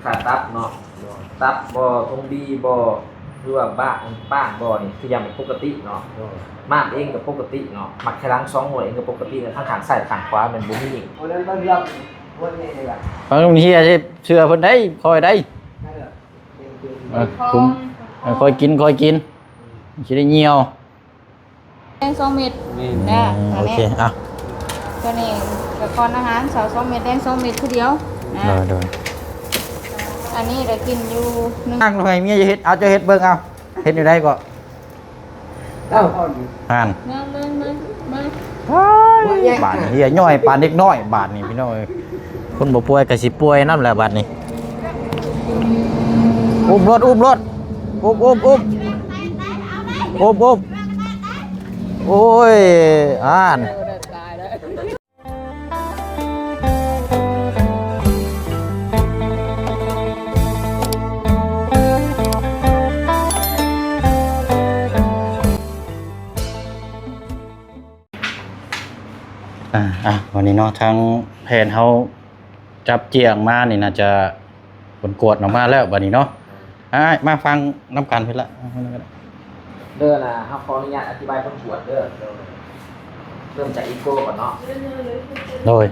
ຄ່າຕັບເນາະ ຕັບບໍ່ ທົ່ງບີບໍ່ ຫຼືວ່າບ້າ ປາກບໍ່ນີ້ ຄືຢ່າງປົກກະຕິເນາະ. ມ້າມເອງກໍປົກກະຕິເນາະ ໝາກໄຂ່ຫຼັງສອງໜ່ວຍເອງກໍປົກກະຕິ ທາງຂ້າງຊ້າຍຂ້າງຂວາແມ່ນບໍ່ມີ. ເອີ ບາງເທື່ອຊິເຊື່ອເພິ່ນໄດ້ ຄ່ອຍໄດ້ ເອີ ຄຸມ ເອີ ຄ່ອຍກິນ ຄ່ອຍກິນ ຊິໄດ້ຍ່ຽວ. ແດງສອງເມັດ ແມ່ນ ນະ ອືມ ໂອເຄ ອ່ະ ຕົວນີ້ກໍກ່ອນອາຫານເຊົ້າສອງເມັດ ແດງສອງເມັດຄືດຽວນະ. ໂດຍ ໂດຍ ອັນນີ້ໄດ້ກິນຢູ່ໜຶ່ງ ນັ່ງໃຫ້ເມຍເຮັດ ເອົາ ເຈົ້າເຮັດເບິ່ງ ເອົາ ເຮັດແນວໃດກໍ ເອົ້າ ຫັ້ນ ເບິ່ງ ເບິ່ງ ເບິ່ງ ເບິ່ງ ໂອ້ຍ ບາດນີ້ຢ່າຍ່ອຍປານເດັກນ້ອຍ ບາດນີ້ພີ່ນ້ອງເອີຍ. ຄົນບໍ່ປ່ວຍກໍຊິປ່ວຍນຳແຫຼະບາດນີ້. ອຸ້ມໂລດ ອຸ້ມໂລດ ອຸ້ມ ອຸ້ມ ອຸ້ມ ອຸ້ມ ອຸ້ມ ໂອ້ຍ ອ່ານ ອ່າ ອ່າ ວັນນີ້ເນາະ ທາງແພດເຮົາຈັບເຈ້ຍອອກມານີ້ ໜ້າຈະຜົນກວດອອກມາແລ້ວບັດນີ້ເນາະ. ອ່າ ມາຟັງນຳກັນເພິ່ນລະ ເດີນະ. ເຮົາຂໍອະນຸຍາດອະທິບາຍຜົນກວດເດີ. ເລີ່ມຈາກເອໂກກ່ອນເນາະ. ໂດຍ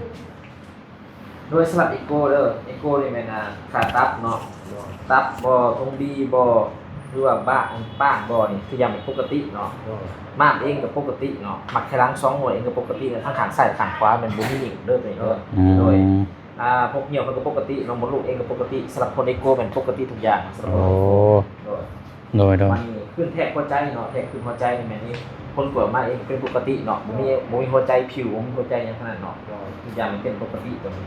ໂດຍສຳລັບເອໂກເດີ ເອໂກນີ້ແມ່ນ ອ່າ ຄ່າຕັບເນາະ ຕັບບໍ່ ທົ່ງບີບໍ່ ຫຼືວ່າບ້າ ປາກບໍ່ນີ້ ຄືຢ່າງປົກກະຕິເນາະ. ມ້າມເອງກໍປົກກະຕິເນາະ ໝາກໄຂ່ຫຼັງສອງໜ່ວຍເອງກໍປົກກະຕິ ທັງຂ້າງຊ້າຍຂ້າງຂວາແມ່ນບໍ່ມີເດ້ ໂດຍ ອືມ ໂດຍ ອ່າ ພວກຍ່ຽວເພິ່ນກໍປົກກະຕິເນາະ ມົດລູກເອງກໍປົກກະຕິ. ສຳລັບຄົນເອໂກແມ່ນປົກກະຕິທຸກຢ່າງສຳລັບຄົນເອໂກ. ໂອ້ ໂດຍ ໂດຍ ໂດຍ ບັດນີ້ຂຶ້ນແທກຫົວໃຈເນາະ ແທກຂຶ້ນຫົວໃຈນີ້ແມ່ນນີ້ ຜົນກວດມາເອງເປັນປົກກະຕິເນາະ ບໍ່ມີ ບໍ່ມີຫົວໃຈຜິວ ບໍ່ມີຫົວໃຈຫຍັງທັງນັ້ນເນາະ ທຸກຢ່າງເປັນປົກກະຕິຕົວນີ້.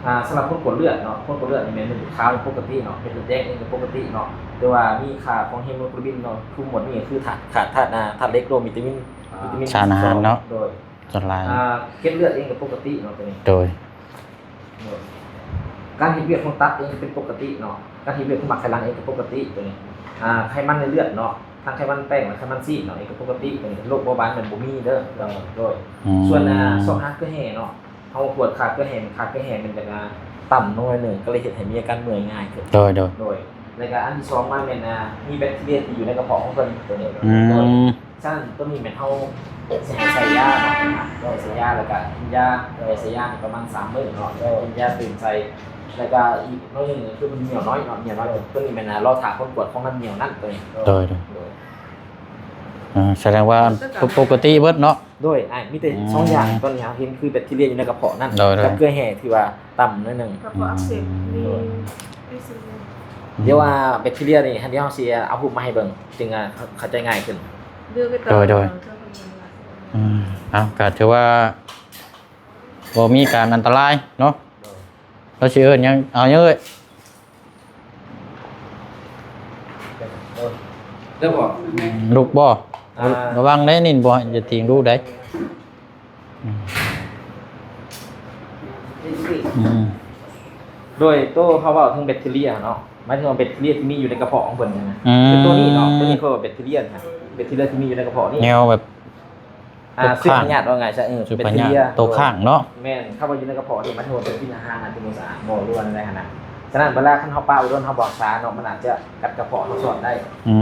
ອ່າ ສຳລັບຜົນກວດເລືອດເນາະ ຜົນກວດເລືອດນີ້ແມ່ນໜຶ່ງ ຂາວປົກກະຕິເນາະ ເມັດເລືອດແດງເອງກໍປົກກະຕິເນາະ ແຕ່ວ່າມີຄ່າຂອງເຮໂມໂກລບິນເນາະ ຄືໝົດນີ້ຄືທາດ ຂາດທາດ ອ່າ ທາດເຫຼັກ ລວມວິຕາມິນ ວິຕາມິນ ສານອາຫານເນາະ ໂດຍ ສ່ວນຫຼາຍ ອ່າ ເກັດເລືອດເອງກໍປົກກະຕິເນາະຕົວນີ້ ໂດຍ ໂດຍ ການເຮັດວຽກຂອງຕັບເອງເປັນປົກກະຕິເນາະ ການເຮັດວຽກຂອງໝາກໄຂ່ຫຼັງເອງກໍປົກກະຕິຕົວນີ້. ອ່າ ໄຂມັນໃນເລືອດເນາະ ທັງໄຂມັນແປ້ງ ແລະ ໄຂມັນຊີດເນາະ ເອງກໍປົກກະຕິຕົວນີ້ ໂລກເບົາຫວານມັນບໍ່ມີເດີ. ໂດຍ ໂດຍ ອືມ ສ່ວນ ອ່າ ຊອກຫາເກືອແຮ່ເນາະ ເຮົາກວດຄ່າເກືອແຮ່ ຄ່າເກືອແຮ່ມັນຈະ ອ່າ ຕ່ຳລົງໜ້ອຍໜຶ່ງ ກໍເລີຍເຮັດໃຫ້ມີອາການເມື່ອຍງ່າຍຂຶ້ນ. ໂດຍ ໂດຍ ໂດຍ ແລ້ວກໍອັນທີສອງມາແມ່ນ ອ່າ ມີແບັກທີເຣັຍທີ່ຢູ່ໃນກະເພາະຂອງເພິ່ນຕົວນີ້. ອືມ ໂດຍ ສະນັ້ນຕົວນີ້ແມ່ນເຮົາຊິໃຫ້ໃສ່ຢາເນາະ ໂດຍ ໃສ່ຢາ ແລ້ວກະກິນຢາ ໂດຍ ໃສ່ຢາປະມານສາມມື້ເນາະ ໂດຍ ກິນຢາຕື່ມໃສ່ ແລ້ວກະອີກໜ້ອຍໜຶ່ງກໍຄືມັນຍ່ຽວນ້ອຍເນາະ ຍ່ຽວນ້ອຍ ໂດຍ ຕົວນີ້ແມ່ນ ອ່າ ລໍຖ້າຜົນກວດຂອງມັນຍ່ຽວນັ້ນຕົວນີ້. ໂດຍ ໂດຍ ໂດຍ ອ່າ ສະແດງວ່າປົກກະຕິເບິດເນາະ. ໂດຍ ອ້າຍ ມີແຕ່ ອືມ ສອງຢ່າງ ຕອນນີ້ເຮົາເຫັນຄືແບັກທີເຣັຍຢູ່ໃນກະເພາະນັ້ນ ໂດຍ ໂດຍ ກັບເກືອແຮ່ທີ່ວ່າຕ່ຳໜ້ອຍໜຶ່ງ ກະເພາະອັກເສບ ອືມ ມີ ໂດຍ ມີສິ່ງໜຶ່ງ ດຽວວ່າແບັກທີເຣັຍນີ້ ດຽວເຮົາຊິເອົາຮູບມາໃຫ້ເບິ່ງ ຈຶ່ງ ອ່າ ເຂົ້າໃຈງ່າຍຂຶ້ນ. ໂດຍ ໂດຍ ອືມ ເອົາ ກໍຖືວ່າບໍ່ມີການອັນຕະລາຍເນາະ. ໂດຍ ລາວຊິເອີ້ນຫຍັງ ເອົາຫຍັງເອີຍ ໄດ້ບໍ່? ລຸກບໍ່? ອ່າ ລະວັງໄດ໋ ນີ້ບໍ່ ຢ່າຕີງລູກໄດ໋. ອືມ ອືມ ໂດຍໂຕເຮົາເວົ້າເຖິງແບັກທີເຣັຍເນາະ ໝາຍເຖິງວ່າແບັກທີເຣັຍທີ່ມີຢູ່ໃນກະເພາະຂອງເພິ່ນນະ ອືມ ຄືໂຕນີ້ເນາະ ໂຕນີ້ເຂົາເອີ້ນວ່າແບັກທີເຣັຍນະ ແບັກທີເຣັຍທີ່ມີຢູ່ໃນກະເພາະນີ້ ແນວແບບ ອ່າ ຊຸກຄ້າງ ເຊື້ອພະຍາດ ເວົ້າງ່າຍຊະ ເອີ ເຊື້ອພະຍາດ ແບັກທີເຣັຍ ໂຕຄ້າງເນາະ ແມ່ນ ເຂົ້າໄປຢູ່ໃນກະເພາະນີ້ ໝາຍເຖິງວ່າເພິ່ນກິນອາຫານອາດຈະບໍ່ສະອາດ ບໍ່ ຫຼືວ່າແນວໃດຫັ້ນນະ. ສະນັ້ນ ເວລາຄັນເຮົາປະອຸດົນ ເຮົາບໍ່ຮັກສາເນາະ ມັນອາດຈະກັດກະເພາະເຮົາຊ້ອນໄດ້. ອື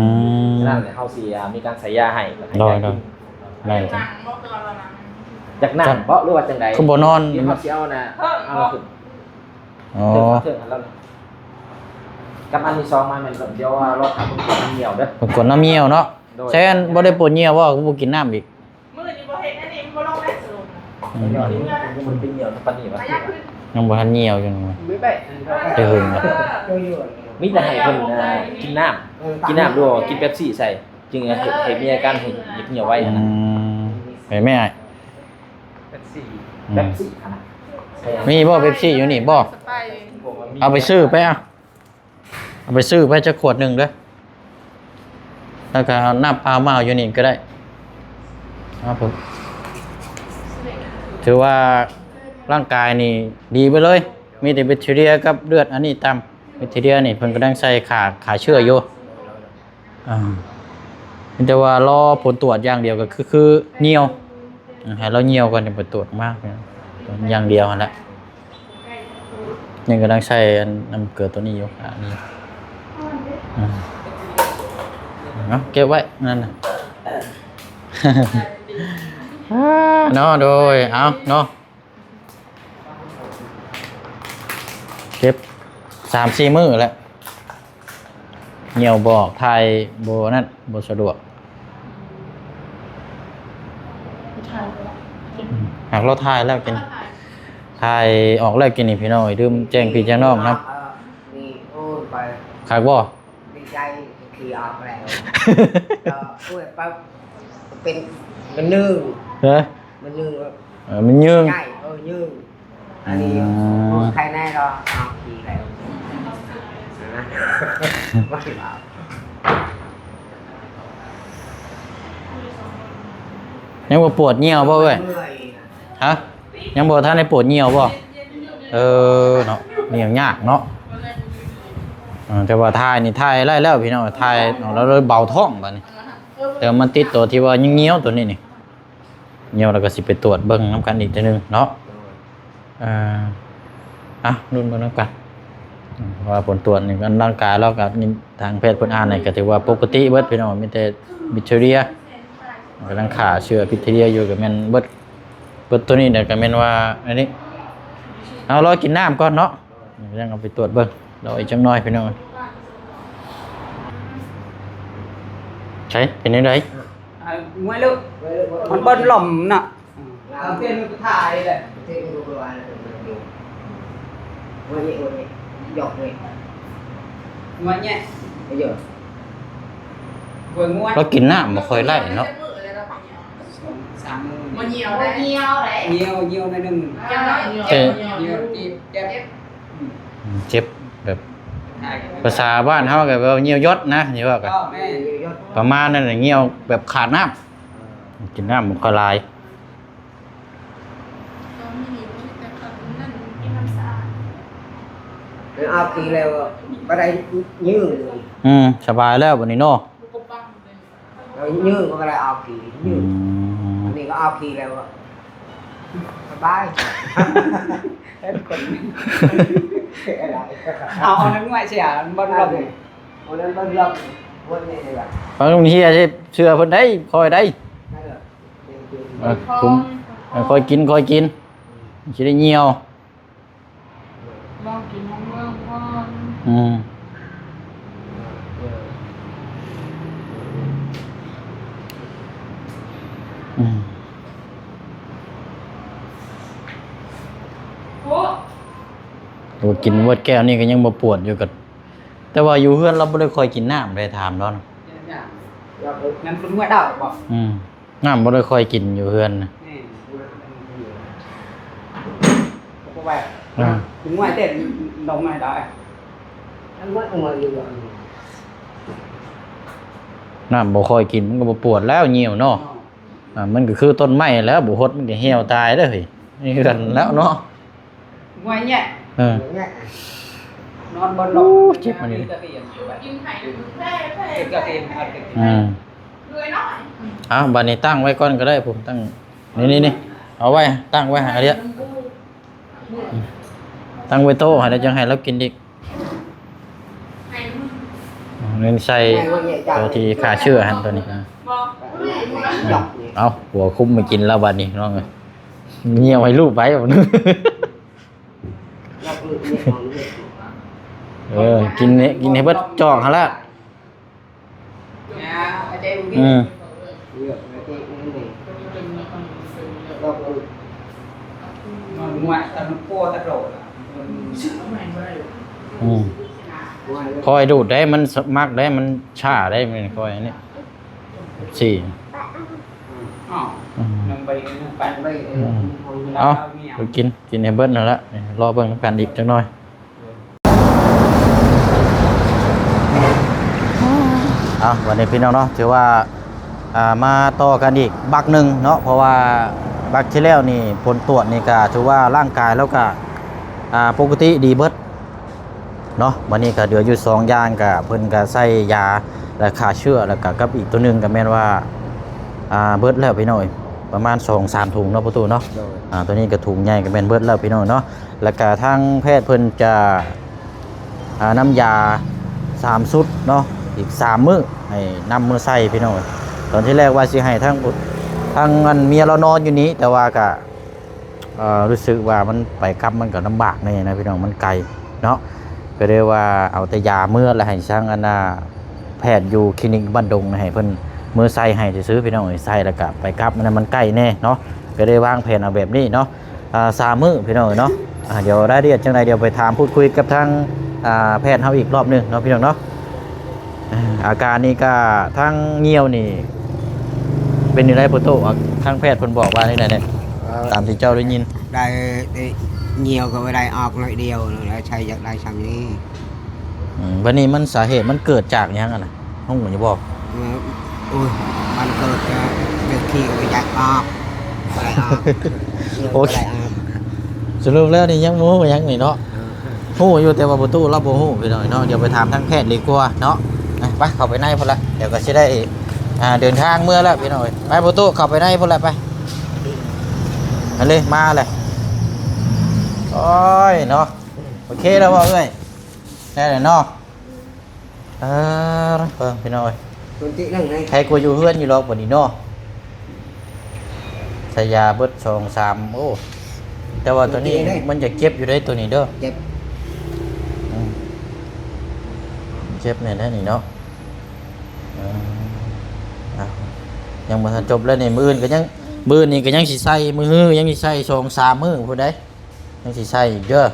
ມ ສະນັ້ນ ເຮົາຊິ ອ່າ ມີການໃສ່ຢາໃຫ້ ໂດຍ ໂດຍ ແມ່ນ ຢາກນັ່ງບໍ່ ຫຼືວ່າຈັ່ງໃດ? ຄືບໍ່ນອນ ດຽວເຮົາຊິເອົານະ ເອົາຂຶ້ນ ອໍ ເທິງ ເທິງຫັ້ນແລ້ວນະ. ກັບອັນທີສອງມາແມ່ນ ດຽວລໍຖ້າເພິ່ນກວດນ້ຳຍ່ຽວເດີ ເພິ່ນກວດນ້ຳຍ່ຽວເນາະ. ໂດຍ ແຊນບໍ່ໄດ້ປວດຍ່ຽວບໍ່? ຄືບໍ່ກິນນ້ຳອີກ? ມື້ນີ້ບໍ່ເຮັດອັນນີ້ ມັນບໍ່ລົງໄດ້ສະຫຼຸບ. ອືມ ຍັງບໍ່ທັນຍ່ຽວປານນີ້ຫວາ? ຍັງບໍ່ທັນຍ່ຽວຢູ່ນີ້ຫວາ? ແຕ່ຫຶງລະ ມີແຕ່ໃຫ້ເພິ່ນ ອ່າ ກິນນ້ຳ ກິນນ້ຳ ຫຼືວ່າກິນເປັບຊີໃສ່ ຈຶ່ງເຮັດໃຫ້ມີອາການໃຫ້ຢາກຍ່ຽວໄວຫັ້ນນະ. ອືມ ແມ່ນ ເປັບຊີ ອືມ ເປັບຊີຫັ້ນນະ. ມີບໍ່ເປັບຊີຢູ່ນີ້ບໍ່? ເອົາໄປຊື້ໄປ ເອົາ ເອົາໄປຊື້ໄປຈັກຂວດໜຶ່ງເດີ ແລ້ວກໍເອົານ້ຳເປົ່າມາເອົາຢູ່ນີ້ກໍໄດ້. ເອົາ ຖືວ່າຮ່າງກາຍນີ້ດີໄປເລີຍ ມີແຕ່ແບັກທີເຣັຍກັບເລືອດອັນນີ້ຕ່ຳ. ແບັກທີເຣັຍນີ້ເພິ່ນກຳລັງໃສ່ຂ້າ ຂ້າເຊື້ອຢູ່ ອ່າ ມີແຕ່ວ່າລໍຜົນກວດຢ່າງດຽວກໍຄື ຄືຍ່ຽວ ໃຫ້ລາວຍ່ຽວກ່ອນ ຈັ່ງໄປກວດມາ ຢ່າງດຽວຫັ້ນແຫຼະ. ຍັງກຳລັງໃສ່ອັນນ້ຳເກືອຕົວນີ້ຢູ່ ອ່າ ນີ້ ອືມ ເອົາເກັບໄວ້ນັ້ນນະ ອ່າ ເນາະ ໂດຍ ເອົາເນາະ ເກັບສາມສີ່ມື້ແລ້ວ ຍ່ຽວບໍ່ອອກ ຖ່າຍບໍ່ນັ້ນ ບໍ່ສະດວກ ຖ່າຍບໍ່ອອກ ອືມ ຫາກລາວຖ່າຍແລ້ວກິນ ຖ່າຍອອກແລ້ວກິນນີ້ພີ່ນ້ອງເອີຍ ລືມແຈ້ງພີ່ແຈ້ງນ້ອງນຳ ເອີ ນີ້ ໂອ້ຍ ໄປ ຄັກບໍ່? ດີໃຈ ຂີ້ອອກແລ້ວ ເອີ ໂອ້ຍ ໄປ ເປັນ ມັນຍືງ ຮະ? ມັນຍືງ ເອີ ມັນຍືງ ໃຫຍ່ ເອີ ຍືງ ອັນນີ້ ອືມ ໂອ້ຍ ໄຄແນ່ດອກ ເອົາ ຂີ້ແລ້ວ ຍັງບໍ່ປວດຍ່ຽວບໍ່ເອີຍ? ເມື່ອຍ ຮະ? ຍັງບໍ່ທັນໄດ້ປວດຍ່ຽວບໍ່? ເອີ ເນາະ ຍ່ຽວຍາກເນາະ ເອີ ແຕ່ວ່າຖ່າຍນີ້ຖ່າຍໄດ້ແລ້ວພີ່ນ້ອງ ຖ່າຍເອົາແລ້ວເບົາທ້ອງບາດນີ້ ແຕ່ມັນຕິດຕົວທີ່ວ່າຍັງຍ່ຽວຕົວນີ້ນີ້ ຍ່ຽວແລ້ວກໍຊິໄປຕວດເບິ່ງນຳກັນອີກເທື່ອໜຶ່ງເນາະ ເອີ ອ່ະ ລຸ້ນເບິ່ງນຳກັນ ເພາະວ່າຜົນຕວດນີ້ ອັນ ຮ່າງກາຍລາວກໍ ທາງແພດເພິ່ນອ່ານໃຫ້ກໍຖືວ່າປົກກະຕິເບິດພີ່ນ້ອງ ມີແຕ່ແບັກທີເຣັຍ ກຳລັງຂ້າເຊື້ອແບັກທີເຣັຍຢູ່ ກໍແມ່ນເບິດ ເບິດຕົວນີ້ແຫຼະ ກໍແມ່ນວ່າອັນນີ້ ເຮົາລໍກິນນ້ຳກ່ອນເນາະ ຍັງເອົາໄປຕວດເບິ່ງ ລໍອີກຈັກໜ້ອຍພີ່ນ້ອງ ໃສ ເປັນຈັ່ງໃດ? ອ່າ ງວຍເລີກ ມັນເບິ່ນລົມນະ ອືມ ເອົາເປັນກະທາຍແຫຼະ ງວຍນີ້ ງວຍນີ້ ຍອກນີ້ ງວຍນີ້ ງວຍ ງວຍ ລາວກິນນ້ຳບໍ່ຄ່ອຍໄດ້ເນາະ ສອງສາມມື້ ບໍ່ຍ່ຽວໄດ໋ ບໍ່ຍ່ຽວໄດ໋ ຍ່ຽວ ຍ່ຽວໜ້ອຍໜຶ່ງ ແຕ່ ຍ່ຽວຕີບເຈັບ ອືມ ເຈັບແບບ ພາສາບ້ານເຮົາກໍແບບວ່າຍ່ຽວຢອດນະ ທີ່ວ່າກໍ ເອີ ແມ່ນ ປະມານນັ້ນແຫຼະ ຍ່ຽວແບບຂາດນ້ຳ ກິນນ້ຳບໍ່ຄ່ອຍຫຼາຍ ເອົາຂີ້ແລ້ວກໍບໍ່ໄດ້ຍືງ ອືມ ສະບາຍແລ້ວບັດນີ້ເນາະ ເອົາຍືງກໍໄດ້ເອົາຂີ້ຍືງ ອືມ ອັນນີ້ກໍເອົາຂີ້ແລ້ວກໍສະບາຍ ເຮັດຄົນ ເອົາ ເອົານັ້ນໄວ້ເສຍ ມັນບໍ່ລົງ ເອົານັ້ນບໍ່ລົງ ບໍ່ນີ້ລະ ບາງເທື່ອຊິເຊື່ອເພິ່ນໄດ້ ຄ່ອຍໄດ້ ເອີ ຄຸມ ເອີ ຄ່ອຍກິນ ຄ່ອຍກິນ ຊິໄດ້ຍ່ຽວ ລອງກິນຂອງເມືອງກ່ອນ ອືມ ອືມ ໂອ້ ໂອ້ ກິນເບິດແກ້ວນີ້ກໍຍັງບໍ່ປວດຢູ່ ກໍ ແຕ່ວ່າຢູ່ເຮືອນລາວບໍ່ໄດ້ຄ່ອຍກິນນ້ຳເດ້ ຖາມລາວນະ ນັ້ນເພິ່ນເມືອດາວບໍ່ ອືມ ນ້ຳບໍ່ໄດ້ຄ່ອຍກິນຢູ່ເຮືອນນະ ແມ່ນ ບໍ່ໄດ້ ອ່າ ກິນງວຍແຕ່ນົມໃຫ້ໄດ້ ນ້ຳບໍ່ຄ່ອຍກິນມັນກໍບໍ່ປວດແລ້ວ ຍ່ຽວເນາະ ອ່າ ມັນກໍຄືຕົ້ນໄມ້ແລ້ວ ບໍ່ຫົດມັນກໍຫ່ຽວຕາຍເດ້ ໃນເຮືອນແລ້ວເນາະ ງວຍແຍະ ເອີ ນອນບໍ່ຫຼັບ ໂອ້ ເຈັບອັນນີ້ ກິນໄຂ່ ກິນກາເຟ ອືມ ເອົາ ບັດນີ້ຕັ້ງໄວ້ກ່ອນກໍໄດ້ ຜົມຕັ້ງ ນີ້ໆ ເອົາໄວ້ ຕັ້ງໄວ້ໃຫ້ເລີຍ ຕັ້ງໄວ້ໂຕະໃຫ້ແລ້ວ ຈັ່ງໃຫ້ລາວກິນອີກ ເງິນໃສ່ໂຕທີ່ຂ້າເຊື້ອຫັ້ນ ໂຕນີ້ ເອົາ ຫົວຄຸມມາກິນແລ້ວບັດນີ້ ນ້ອງເອີຍ ຍ່ຽວໃຫ້ລູກໄປ ເອີ ກິນໃຫ້ ກິນໃຫ້ເບິດຈອກຫັ້ນລະ ອືມ ອືມ ຄ່ອຍດູດໄດ້ ມັນມັກໄດ້ ມັນຊ້າໄດ້ ມັນຄ່ອຍອັນນີ້ ສີ່ ອືມ ເອົາ ໄປກິນ ກິນໃຫ້ເບິດນັ້ນລະ ລໍເບິ່ງນຳກັນອີກຈັກໜ້ອຍ. ເອົາ ບັດນີ້ພີ່ນ້ອງເນາະ ຖືວ່າ ອ່າ ມາຕໍ່ກັນອີກບັກໜຶ່ງເນາະ ເພາະວ່າບັກທີ່ແລ້ວນີ້ ຜົນຕວດນີ້ກະຖືວ່າຮ່າງກາຍລາວກະ ອ່າ ປົກກະຕິດີເບິດເນາະ ບັດນີ້ກະເຫຼືອຢູ່ສອງຢ່າງ ກະເພິ່ນກະໃສ່ຢາ ແລະ ຂ້າເຊື້ອ ແລ້ວກະກັບອີກໂຕໜຶ່ງກະແມ່ນວ່າ ອ່າ ເບິດແລ້ວພີ່ນ້ອງເອີຍ ປະມານສອງສາມຖົງເນາະ ພໍ່ຕູ້ເນາະ ໂດຍ ອ່າ ໂຕນີ້ກະຖົງໃຫຍ່ກະແມ່ນເບິດແລ້ວພີ່ນ້ອງເນາະ. ແລ້ວກະທາງແພດເພິ່ນຈະ ອ່າ ນຳຢາສາມຊຸດເນາະ ອີກສາມມື້ໃຫ້ນຳມືໃສ່ພີ່ນ້ອງເອີຍ. ຕອນທີແລກວ່າຊິໃຫ້ທາງ ທາງອັນເມຍລາວນອນຢູ່ນີ້ ແຕ່ວ່າກະ ເອີ ຮູ້ສຶກວ່າມັນໄປກັບມັນກໍລຳບາກແດ່ນະພີ່ນ້ອງ ມັນໄກເນາະ ກໍເລີຍວ່າເອົາແຕ່ຢາເມືອ ແລ້ວໃຫ້ທາງອັນນ່າແພດຢູ່ຄລີນິກບ້ານດົງໃຫ້ເພິ່ນມືໃສ່ໃຫ້ຊື່ໆ ພີ່ນ້ອງເອີຍ. ໃສ່ແລ້ວກໍໄປກັບ ມັນ ມັນໃກ້ແດ່ເນາະ ກໍເລີຍວາງແຜນເອົາແບບນີ້ເນາະ. ອ່າ ສາມມື້ພີ່ນ້ອງເອີຍເນາະ. ອ່າ ດຽວລາຍລະອຽດຈັ່ງໃດ ດຽວໄປຖາມພູດຄຸຍກັບທາງ ອ່າ ແພດເຮົາອີກລອບໜຶ່ງເນາະ ພີ່ນ້ອງເນາະ. ອ່າ ອາການນີ້ກະທາງຍ່ຽວນີ້ເປັນຈັ່ງໃດພໍ່ຕູ້? ອ່າ ທາງແພດເພິ່ນບອກວ່າຈັ່ງໃດແດ່? ເອີ ຕາມທີ່ເຈົ້າໄດ້ຍິນ ໄດ້ ໄດ້ຍ່ຽວກໍບໍ່ໄດ້ອອກໜ້ອຍດຽວ ແລ້ວໃຊ້ຢາກໄດ້ຊ່ຳນີ້. ອືມ ບັດນີ້ມັນສາເຫດມັນເກີດຈາກຫຍັງຫັ້ນນະ? ຮູ້ຢູ່ບໍ່? ເອີ ໂອ້ຍ ມັນເກີດຈາກເຈົ້າຂີ້ບໍ່ຢາກອອກ ບໍ່ໄດ້ອອກ ໂອເຄ ບໍ່ໄດ້ອອກ. ສະຫຼຸບແລ້ວນີ້ຍັງບໍ່ຮູ້ຫຍັງນີ້ເນາະ. ເອີ ຮູ້ຢູ່ ແຕ່ວ່າພໍ່ຕູ້ລາວບໍ່ຮູ້ພີ່ນ້ອງເນາະ. ດຽວໄປຖາມທາງແພດດີກວ່າເນາະ. ໄປ ເຂົ້າໄປໃນພຸ້ນລະ ດຽວກໍຊິໄດ້ ອ່າ ເດີນທາງເມືອແລ້ວພີ່ນ້ອງເອີຍ. ໄປພໍ່ຕູ້ ເຂົ້າໄປໃນພຸ້ນລະ ໄປ. ອັນນີ້ມາແລ້ວ ໂອ້ຍເນາະ. ໂອເຄແລ້ວບໍ່ເອື້ອຍ? ໄດ້ແລ້ວເນາະ. ເອີ ເບິ່ງພີ່ນ້ອງເອີຍ ຄົນຕິນັ້ນໄງ ໃຜກວ່າຢູ່ເຮືອນຢູ່ດອກບັດນີ້ເນາະ. ໃສ່ຢາເບິດສອງສາມ ໂອ້ ແຕ່ວ່າຕົວນີ້ ຄົນຕິໄດ ມັນຈະເຈັບຢູ່ເດ້ຕົວນີ້ເດີ ເຈັບ ອືມ ເຈັບແນ່ແທ້ນີ້ເນາະ. ເອີ ເອົາ ຍັງບໍ່ທັນຈົບເລີຍນີ້ ມື້ອື່ນກໍຍັງ ມື້ນີ້ກໍຍັງຊິໃສ່ ມື້ຮືຍັງຊິໃສ່ສອງສາມມື້ພຸ້ນໃດ. ຍັງຊິໃສ່ອີກເດີ ອືມ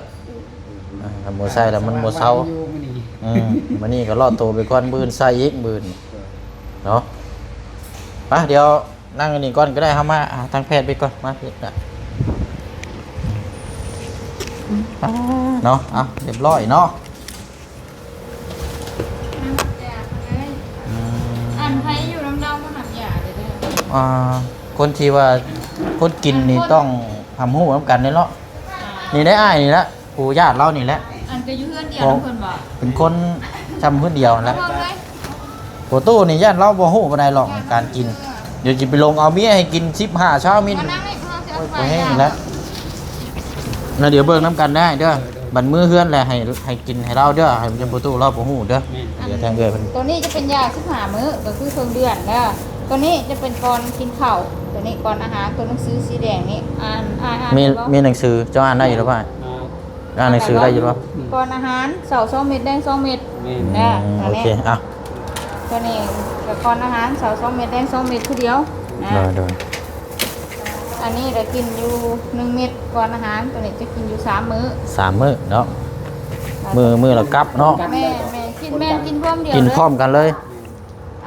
ອ່າ ຄັນບໍ່ໃສ່ແລ້ວມັນບໍ່ເຊົາ ອືມ ມື້ນີ້ກໍລໍໂຕໄປກ່ອນ ມື້ອື່ນໃສ່ອີກ ມື້ອື່ນເນາະ. ໄປ ດຽວນັ່ງອັນນີ້ກ່ອນກໍໄດ້ ເຮົາມາ ອ່າ ທາງແພດໄປກ່ອນ ມາພີ້ ອ່າ ເນາະ. ເອົາ ຮຽບຮ້ອຍເນາະ. ອືມ ອັນໃຜຢູ່ນຳລາວມາຮັບຢາເດີ. ອ່າ ຄົນທີ່ວ່າ ຄົນກິນນີ້ຕ້ອງຮັບຮູ້ນຳກັນເດ້ເນາະ. ອ່າ ນີ້ໄດ້ອ້າຍນີ້ລະ ຜູ້ຍາດລາວນີ້ແຫຼະ ອັນກໍຢູ່ເຮືອນດຽວນຳເພິ່ນບໍ່? ເປັນຄົນຊ່ຳເຮືອນດຽວຫັ້ນແຫຼະ. ພໍ່ຕູ້ນີ້ຢ້ານລາວບໍ່ຮູ້ປານໃດຫຼອກການກິນ ດຽວຊິໄປລົງເອົາເມຍໃຫ້ກິນສິບຫ້າຊາວເມັດ ໂອ້ຍ ບໍ່ແຮງແລ້ວ. ແລ້ວດຽວເບິ່ງນຳກັນໄດ້ເດີ ບັດມື້ເຮືອນແຫຼະ ໃຫ້ ໃຫ້ກິນໃຫ້ລາວເດີ ໃຫ້ພໍ່ຕູ້ລາວບໍ່ຮູ້ເດີ. ດຽວທາງເອື້ອຍເພິ່ນ ຕົວນີ້ຈະເປັນຢາສິບຫ້າມື້ ກໍຄືເຄິ່ງເດືອນເດີ. ຕົວນີ້ຈະເປັນກ່ອນກິນເຂົ້າ ຕົວນີ້ກ່ອນອາຫານ. ຕົວໜັງສືສີແດງນີ້ ອ່ານ ອ່ານ ມີ ມີໜັງສື ເຈົ້າອ່ານໄດ້ຢູ່ຫຼືບໍ່? ອ່ານໜັງສືໄດ້ຢູ່ບໍ່? ກ່ອນອາຫານ ເຊົ້າສອງເມັດ ແລງສອງເມັດ. ແມ່ນ ເດີ ອືມ ໂອເຄ ອ່ະ ຕົວນີ້ກໍກ່ອນອາຫານ ເຊົ້າສອງເມັດ ແລງສອງເມັດ ຄືດຽວນະ. ໂດຍ ໂດຍ ອັນນີ້ລະກິນຢູ່ໜຶ່ງເມັດກ່ອນອາຫານ ຕົວນີ້ຈະກິນຢູ່ສາມມື້ ສາມມື້ເນາະ. ມື້ ມື້ລະກັບເນາະ. ແມ່ນ ແມ່ນ ກິນ ແມ່ນກິນພວມດຽວ ກິນພ້ອມກັນເລີຍ.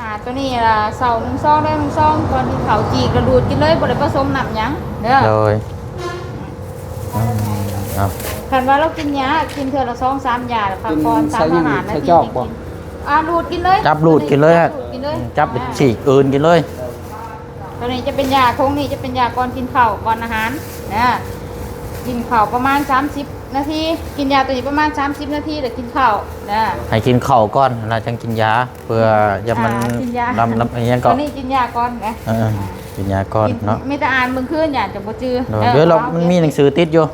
ອ່າ ຕົວນີ້ລະເຊົ້າໜຶ່ງຊອງ ແລງໜຶ່ງຊອງ ກ່ອນກິນເຂົ້າ ຈີກລະດູດກິນເລີຍ ບໍ່ໄດ້ປະສົມນ້ຳຫຍັງເດີ. ໂດຍ ອືມ ເອົາ ຄັນວ່າລາວກິນຢາ ກິນເທື່ອລະສອງສາມຢາ ລະພັກຜ່ອນ ຕາມອາຫານ ລະ ໃສ່ຈອກບໍ່? ອ່າ ດູດກິນເລີຍ ຈັບດູດກິນເລີຍ ຈັບດູດກິນເລີຍ ອືມ ຈັບ ອ່າ ສີກອື່ນກິນເລີຍ. ຕົວນີ້ຈະເປັນຢາ ຖົງນີ້ຈະເປັນຢາກ່ອນກິນເຂົ້າ ກ່ອນອາຫານນະ. ກິນເຂົ້າປະມານສາມສິບນາທີ ກິນຢາຕົວນີ້ປະມານສາມສິບນາທີ ແລ້ວກິນເຂົ້ານະ. ໃຫ້ກິນເຂົ້າກ່ອນ ແລ້ວຈັ່ງກິນຢາ ເພື່ອຢ່າມັນ ອ່າ ກິນຢາ ລຳ ລຳ ອີຫຍັງເກາະ ຕົວນີ້ກິນຢາກ່ອນນະ. ເອີ ກິນຢາກ່ອນເນາະ. ມີແຕ່ອ່ານເບິ່ງຄືນ ຢ້ານຈະບໍ່ຈື່. ໂດຍ ເອີ ດຽວລາວມັນມີໜັງສືຕິດຢູ່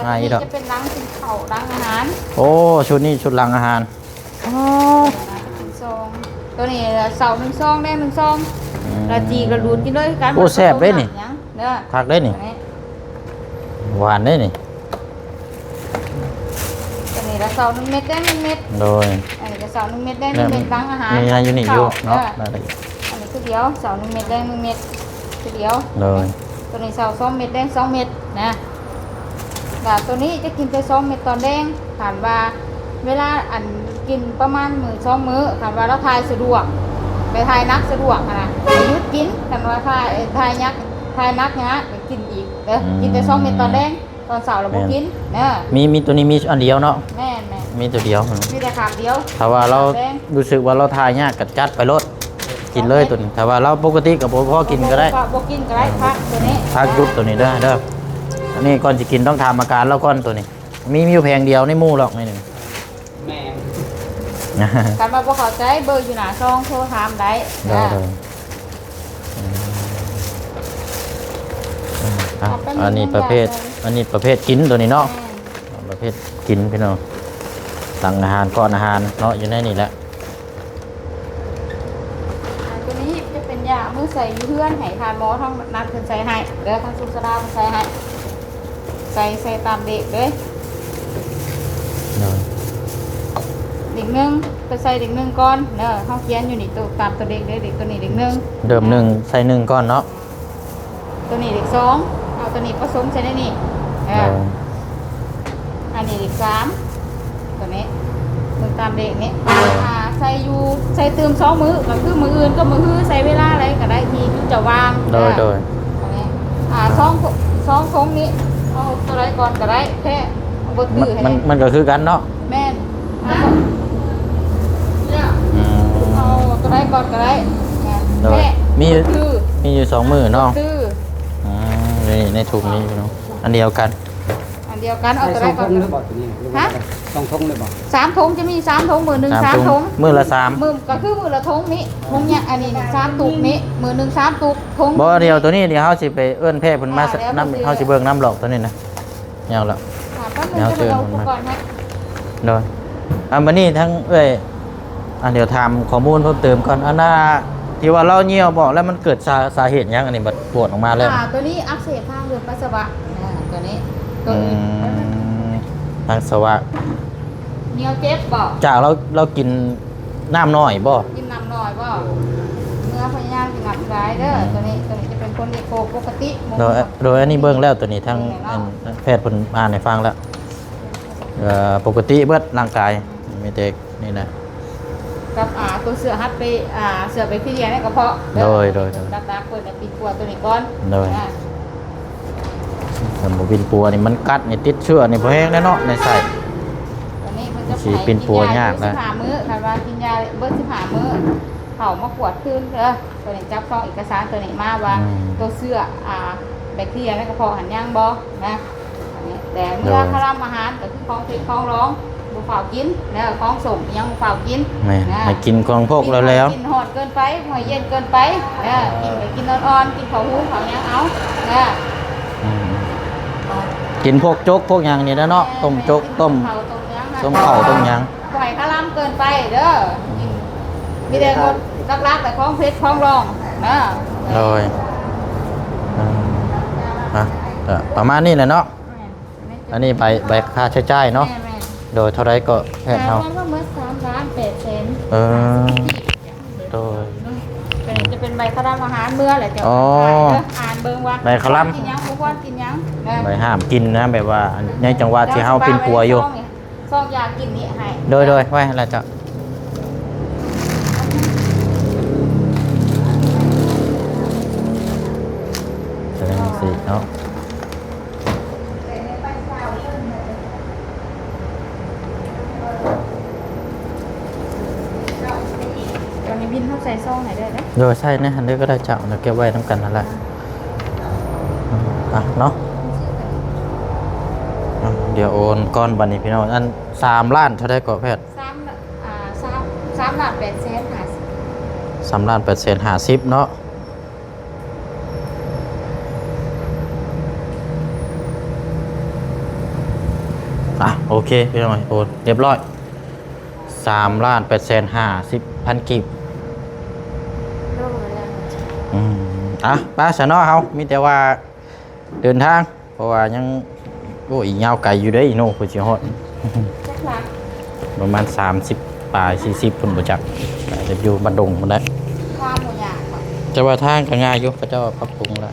ອ່າ ນີ້ດອກ ຈະເປັນຫຼັງກິນເຂົ້າ ຫຼັງອາຫານ. ໂອ້ ຊຸດນີ້ຊຸດຫຼັງອາຫານ. ອໍ ສອງ ຕົວນີ້ເຊົ້າໜຶ່ງຊອງ ແລງໜຶ່ງຊອງ ອືມ ລະຈີກລະດູດກິນເລີຍຄືກັນ. ໂອ້ ແຊບເດ້ນີ້ ຫຍັງເດີ ຄັກເດ້ນີ້ ຫວານເດ້ນີ້. ຕົວນີ້ລະເຊົ້າໜຶ່ງເມັດ ແລງໜຶ່ງເມັດ. ໂດຍ ອັນນີ້ກະເຊົ້າໜຶ່ງເມັດ ແລງໜຶ່ງເມັດ ຫຼັງອາຫານ. ມີຢູ່ນີ້ຢູ່ເນາະ ເອີ ອັນນີ້ຄືດຽວ ເຊົ້າໜຶ່ງເມັດ ແລງໜຶ່ງເມັດ ຄືດຽວ. ໂດຍ ຕົວນີ້ເຊົ້າສອງເມັດ ແລງສອງເມັດນະ. ລະໂຕນີ້ຈະກິນແຕ່ສອງເມັດຕອນແລງ. ຄັນວ່າເວລາອັນກິນປະມານມື້ສອງມື້ ຄັນວ່າລາວຖ່າຍສະດວກ ໄປຖ່າຍໜັກສະດວກຫັ້ນນະ ກໍຢຸດກິນ. ຄັນວ່າຖ່າຍ ຖ່າຍໜັກ ຖ່າຍໜັກຫຍັງ ກໍກິນອີກເດີ. ອືມ ກິນແຕ່ສອງເມັດຕອນແລງ ຕອນເຊົ້າລະບໍ່ກິນເດີ. ມີ ມີໂຕນີ້ມີອັນດຽວເນາະ. ແມ່ນໆ ມີໂຕດຽວ ມີແຕ່ຄາບດຽວ. ຖ້າວ່າລາວ ຄາບແລງ ຮູ້ສຶກວ່າລາວຖ່າຍຍາກກໍຈັດໄປໂລດ ກິນເລີຍໂຕນີ້. ຖ້າວ່າລາວປົກກະຕິກໍບໍ່ພໍກິນກໍໄດ້ ບໍ່ກິນກໍໄດ້ ພັກໂຕນີ້ ພັກຢຸດໂຕນີ້ເດີ ເດີ. ອັນນີ້ກ່ອນຊິກິນຕ້ອງຖາມອາການລາວກ່ອນໂຕນີ້. ມີ ມີຢູ່ແຜງດຽວໃນໝູ່ດອກໃນໜຶ່ງ. ແມ່ນ ຄັນວ່າບໍ່ເຂົ້າໃຈເບີຢູ່ໜ້າຊອງໂທຖາມໄດ້. ໂດຍ ໂດຍ ອືມ ອ່ະ ອັນນີ້ປະເພດ ອັນນີ້ປະເພດກິນໂຕນີ້ເນາະ. ແມ່ນ ເຮັດກິນພີ່ນ້ອງ ຫຼັງອາຫານ ກ່ອນອາຫານເນາະ ຢູ່ໃນນີ້ແຫຼະ. ອາ ຕົວນີ້ຈະເປັນຢາເອົາໄວ້ໃສ່ຢູ່ເຮືອນ ໃຫ້ທ່ານໝໍທາງນັ້ນເພິ່ນໃສ່ໃຫ້ເດີ ທາງສຸກສະດາເພິ່ນໃສ່ໃຫ້ ໃສ່ ໃສ່ຕາມເດັກເດີ. ໂດຍ ເດັກໜຶ່ງ ໄປໃສ່ເດັກໜຶ່ງກ່ອນເດີ ເຮົາຂຽນຢູ່ນີ້ໂຕ ຕາມໂຕເດັກເດີ ເດັກໂຕນີ້ເດັກໜຶ່ງ ເລີ່ມໜຶ່ງ ໃສ່ໜຶ່ງກ່ອນເນາະ. ຕົວນີ້ເດັກສອງ ເອົາຕົວນີ້ປະສົມໃສ່ໃນນີ້ ເອີ ໂດຍ ອັນນີ້ເດັກສາມ ຕົວນີ້ ເບິ່ງຕາມເດັກນີ້ ໂດຍ ອາ ໃສ່ຢູ່ ໃສ່ຕື່ມສອງມື້ ກໍຄືມື້ອື່ນກັບມື້ຮື ໃສ່ເວລາໃດກໍໄດ້ທີ່ຈຸເຈົ້າວ່າງ ໂດຍ ເອີ ໂດຍ ອັນນີ້ ອາ ສອງ ສອງຖົງນີ້ ເອົາຕົວໃດກ່ອນກໍໄດ້ ແທ້ ເອົາບໍ່ຖືກ ມັນ ໃຫ້ ມັນ ມັນກໍຄືກັນເນາະ ແມ່ນ ອືມ ເອົາຕົວໃດກ່ອນກໍໄດ້ ໂດຍ ແທ້ ມີຢູ່ ຄື ມີຢູ່ສອງມື້ເນາະ ຄື ອືມ ໃນ ໃນຖົງນີ້ເນາະ ອັນດຽວກັນ ອັນດຽວກັນ ເອົາຕົວໃດກ່ອນ ໃສ່ສອງຖົງຫຼືບໍ່ ຕົວນີ້ ຫຼືວ່າ ຮະ ສອງຖົງຫຼືບໍ່ ສາມຖົງ ຈະມີສາມຖົງ ມື້ໜຶ່ງສາມຖົງ ມື້ລະສາມ ມື້ ກໍຄືມື້ລະຖົງນີ້ ຖົງເນຍ ອັນນີ້ສາມຕຸກນີ້ ມື້ໜຶ່ງສາມຕຸກ ຖົງ ບໍ່ ດຽວຕົວນີ້ ດຽວເຮົາຊິໄປເອີ້ນແພດເພິ່ນມາ ອ່າ ນຳ ດຽວເຮົາຊິເບິ່ງນຳດອກຕົວນີ້ນະ ຍາວແລ້ວ ອ່າ ແປັບໜຶ່ງ ດຽວເຊີນເພິ່ນມາ ໂທຫາຜູ້ກ່ອນໃຫ້ ໂດຍ ອ່າ ບັດນີ້ທາງເອື້ອຍ ອ່າ ດຽວຖາມຂໍ້ມູນເພີ່ມເຕີມກ່ອນ ອັນນ່າ ທີ່ວ່າລາວຍ່ຽວບອກແລ້ວ ມັນເກີດສາ ສາເຫດຫຍັງ ອັນນີ້ບັດກວດອອກມາແລ້ວ ອ່າ ຕົວນີ້ອັກເສບທາງເດີນປັດສະວະ ອ່າ ຕົວນີ້ ຕົວ ອື ອື່ນ ປັດສະວະ ຍ່ຽວເຈັບບໍ່ ຈາກລາວ ລາວກິນນ້ຳໜ້ອຍບໍ່ ກິນນ້ຳໜ້ອຍບໍ່ ເມື່ອພະຍາຍາມກິນນ້ຳຫຼາຍເດີ ອືມ ຕົວນີ້ ຕົວນີ້ຈະເປັນຜົນເອໂກປົກກະຕິ ໂດຍ ໂດຍ ອັນນີ້ເບິ່ງແລ້ວ ຕົວນີ້ທາງ ນີ້ເນາະ ອັນແພດເພິ່ນອ່ານໃຫ້ຟັງແລ້ວ ເອີ ປົກກະຕິເບິດຮ່າງກາຍ ມີແຕ່ນີ້ນະ ກັບ ອ່າ ຕົວເຊື້ອຮັດໄປ ອ່າ ເຊື້ອແບັກທີເຣຍໃນກະເພາະເດີ ໂດຍ ໂດຍ ໂດຍ ດັກໆ ເປີດໃຫ້ປິ່ນປົວຕົວນີ້ກ່ອນ ໂດຍ ອ່າ ຄັນບໍ່ປິ່ນປົວນີ້ມັນກັດນີ້ຕິດເຊື້ອນີ້ບໍ່ແຮງແນ່ເນາະ ໃນໄສ້ ຕົວນີ້ເພິ່ນຈະໃຫ້ກິນຢາຢູ່ສິບຫ້າມື້ ຄັນວ່າກິນຢາເບິດສິບຫ້າມື້ ເຂົ້າມາກວດຄືນເດີ ຕົວນີ້ຈັບຊອງເອກະສານຕົວນີ້ມາວ່າ ອືມ ຕົວເຊື້ອ ອ່າ ແບັກທີເຣຍໃນກະເພາະຫັ້ນຍັງບໍ່ນະ ອັນນີ້ ແຕ່ເມື່ອ ໂດຍ ຄະລຳອາຫານກໍຄືຂອງເຜັດຂອງດອງບໍ່ຟ້າວກິນເດີ ຂອງສົ້ມອີ່ຫຍັງບໍ່ຟ້າວກິນ ແມ່ນ ນະ ໃຫ້ກິນຂອງພວກແລ້ວໆ ກິນຮ້ອນເກີນໄປ ບໍ່ໃຫ້ເຢັນເກີນໄປເດີ ກິນກໍກິນອ່ອນໆ ກິນເຂົ້າຫຸງເຂົ້າຫຍັງເອົາເດີ ອືມ ກິນພວກໂຈກພວກຫຍັງນີ້ແຫຼະເນາະ ແມ່ນ ຕົ້ມໂຈກ ແມ່ນ ຕົ້ມ ຕົ້ມເຂົ້າຕົ້ມຫຍັງ ຕົ້ມເຂົ້າຕົ້ມຫຍັງ ບໍ່ໃຫ້ຄະລຳເກີນໄປເດີ ກິນ ມີແຕ່ ຫຼັກໆ ແຕ່ຂອງເຜັດຂອງດອງເດີ ໂດຍ ອືມ ອ່ະ ກໍປະມານນີ້ແຫຼະເນາະ ແມ່ນ ອັນນີ້ໃບ ໃບຄ່າໃຊ້ຈ່າຍເນາະ ແມ່ນໆ ໂດຍ ເທົ່າໃດກໍແພດເຮົາ ແຕ່ລວມທັງໝົດສາມລ້ານແປດແສນ ເອີ ໂດຍ ເປັນ ຈະເປັນໃບຄະລຳອາຫານເມືອແຫຼະ ເຈົ້າ ອໍ ອ່ານເບິ່ງວ່າ ໃບຄະລຳ ຄວນກິນຫຍັງ ບໍ່ຄວນກິນຫຍັງ ໃບຫ້າມກິນນະ ແບບວ່າໃນຈັງຫວະທີ່ເຮົາປິ່ນປົວຢູ່ ຊອງຢາກິນນີ້ໃຫ້ ໂດຍ ໂດຍ ໄວ້ຫັ້ນລະເຈົ້າ ເປັນຈັ່ງຊີ້ເນາະ ຕອນນີ້ບິນເຮົາໃສ່ຊອງໃຫ້ເດີເນາະ ໂດຍ ໃສ່ໃນຫັ້ນເດີກໍໄດ້ເຈົ້າ ດຽວເກັບໄວ້ນຳກັນຫັ້ນແຫຼະ ອ່ະເນາະ ອ່ະ ດຽວໂອນກ່ອນບັດນີ້ພີ່ນ້ອງ ອັນ ສາມລ້ານເທົ່າໃດກໍແພດ ສາມ ອ່າ ສາມ ສາມລ້ານແປດແສນຫ້າສິບ ສາມລ້ານແປດແສນຫ້າສິບເນາະ ອ່ະ ໂອເຄ ພີ່ນ້ອງ ໂອນຮຽບຮ້ອຍ ສາມລ້ານແປດແສນຫ້າສິບພັນກີບ ອືມ ອ່ະ ໄປຊະເນາະ ເຮົາມີແຕ່ວ່າເດີນທາງ ເພາະວ່າຍັງ ໂອ້ຍ ຍາວໄກຢູ່ເດ້ອີໂນ ເພື່ອຊິຮອດ ຈັກຫຼັກ ປະມານສາມສິບປາຍ ສີ່ສິບພຸ້ນບໍ່ຈັກ ອາດຈະຢູ່ບ້ານດົງພຸ້ນແຫຼະ ທາງບໍ່ຍາກ ແຕ່ວ່າທາງກໍງ່າຍຢູ່ ເຂົາເຈົ້າປັບປຸງແລ້ວ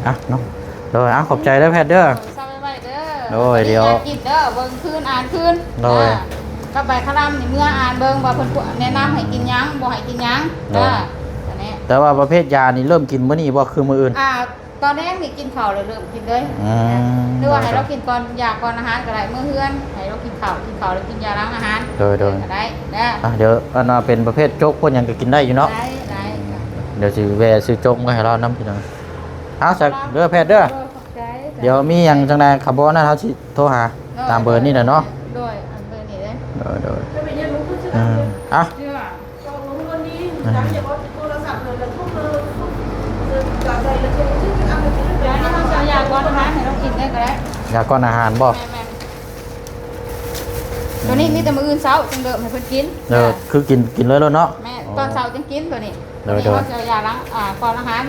ອ່ະເນາະ ໂດຍ ອ່ະ ຂອບໃຈເດີແພດເດີ ເຊົາໄວໆເດີ ໂດຍ ດຽວກິນເດີ ເບິ່ງຄືນ ອ່ານຄືນ ໂດຍ ອ່າ ກັບໃບຄະລຳນີ້ ເມືອອ່ານເບິ່ງວ່າເພິ່ນແນະນຳໃຫ້ກິນຫຍັງ ບໍ່ໃຫ້ກິນຫຍັງ ໂດຍ ອ່າ ອັນນີ້ ແຕ່ວ່າປະເພດຢານີ້ເລີ່ມກິນມື້ນີ້ບໍ່ ຄືມື້ອື່ນ ອ່າ ຕອນແລງນີ້ກິນເຂົ້າແລ້ວເລີ່ມກິນເລີຍ ອືມ ຫຼືວ່າໃຫ້ລາວກິນກ່ອນຢາກ່ອນອາຫານກໍໄດ້ ມື້ເຮືອນໃຫ້ລາວກິນເຂົ້າ ກິນເຂົ້າແລ້ວກິນຢາຫຼັງອາຫານ ໂດຍໆ ກໍໄດ້ເດີ ອ່ະ ດຽວອັນວ່າເປັນປະເພດໂຈກພວກຫຍັງກໍກິນໄດ້ຢູ່ເນາະ ໄດ້ ໄດ້ ອືມ ດຽວຊິແວ່ຊື້ໂຈກມາໃຫ້ລາວນຳພີ່ນ້ອງ ເອົາ ຊັ້ນເດີແພດເດີ ເອີ ຂອບໃຈ ດຽວມີຫຍັງຈັ່ງໃດຄັນບໍ່ນັ້ນເຮົາຊິໂທຫາ ໂດຍ ຕາມເບີນີ້ແຫຼະເນາະ ໂດຍ ອັນເບີນີ້ເດ້ ໂດຍໆ ອືມ ເອົາ ເຈົ້າ ແລ້ວເຮົາຊິເອົາຢາກ່ອນອາຫານໃຫ້ລາວກິນເລີຍກໍໄດ້ ຢາກ່ອນອາຫານບໍ່? ແມ່ນໆ ຕົວນີ້ມີແຕ່ມື້ອື່ນເຊົ້າຈຶ່ງເລີ່ມໃຫ້ເພິ່ນກິນ. ເອີ ຄືກິນ ກິນເລີຍໂລດເນາະ. ແມ່ນ ອໍ ຕອນເຊົ້າຈຶ່ງກິນຕົວນີ້. ໂດຍ ຕອນນີ້ເຮົາຈະຢາລ້າງ ອ່າ ກ່ອນອາຫານ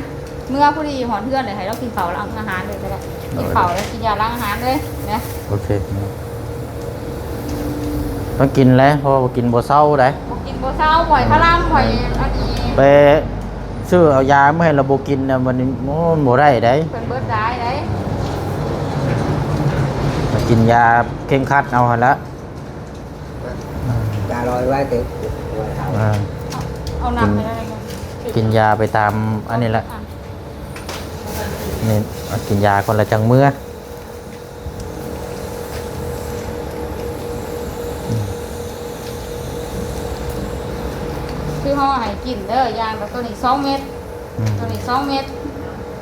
ເມື່ອຜູ້ທີ່ຮອດເຮືອນເລີຍ ໃຫ້ລາວກິນເຂົ້າຫຼັງອາຫານເລີຍກໍໄດ້. ໂດຍ ກິນເຂົ້າແລ້ວກິນຢາລ້າງອາຫານເລີຍນະ. ໂອເຄ ຕ້ອງກິນແຫຼະ ເພາະວ່າບໍ່ກິນບໍ່ເຊົາໃດ໋. ບໍ່ກິນບໍ່ເຊົາ ບໍ່ໃຫ້ຄາລຳ ບໍ່ໃຫ້ອັນນີ້ ໄປຊື້ເອົາຢາມາໃຫ້ລະບໍ່ກິນນະ ມັນ ໂອ້ ມັນບໍ່ໄດ້ໃດ໋. ເພິ່ນເບິດຫຼາຍໃດ໋. ກິນຢາເຄັ່ງຄັດເອົາຫັ້ນລະ. ຢາລອຍໄວ້ເຕັມ. ອ່າ ເອົາ ເອົານ້ຳໃຫ້ໄດ້. ກິນ ກິນຢາໄປຕາມອັນນີ້ແຫຼະ. ອ່ະ ນີ້ ກິນຢາກ່ອນລະຈັ່ງເມືອ. ຄືເຮົາໃຫ້ກິນເດີ ຢ່າງແບບໂຕນີ້ສອງເມັດ ອືມ ໂຕນີ້ສອງເມັດ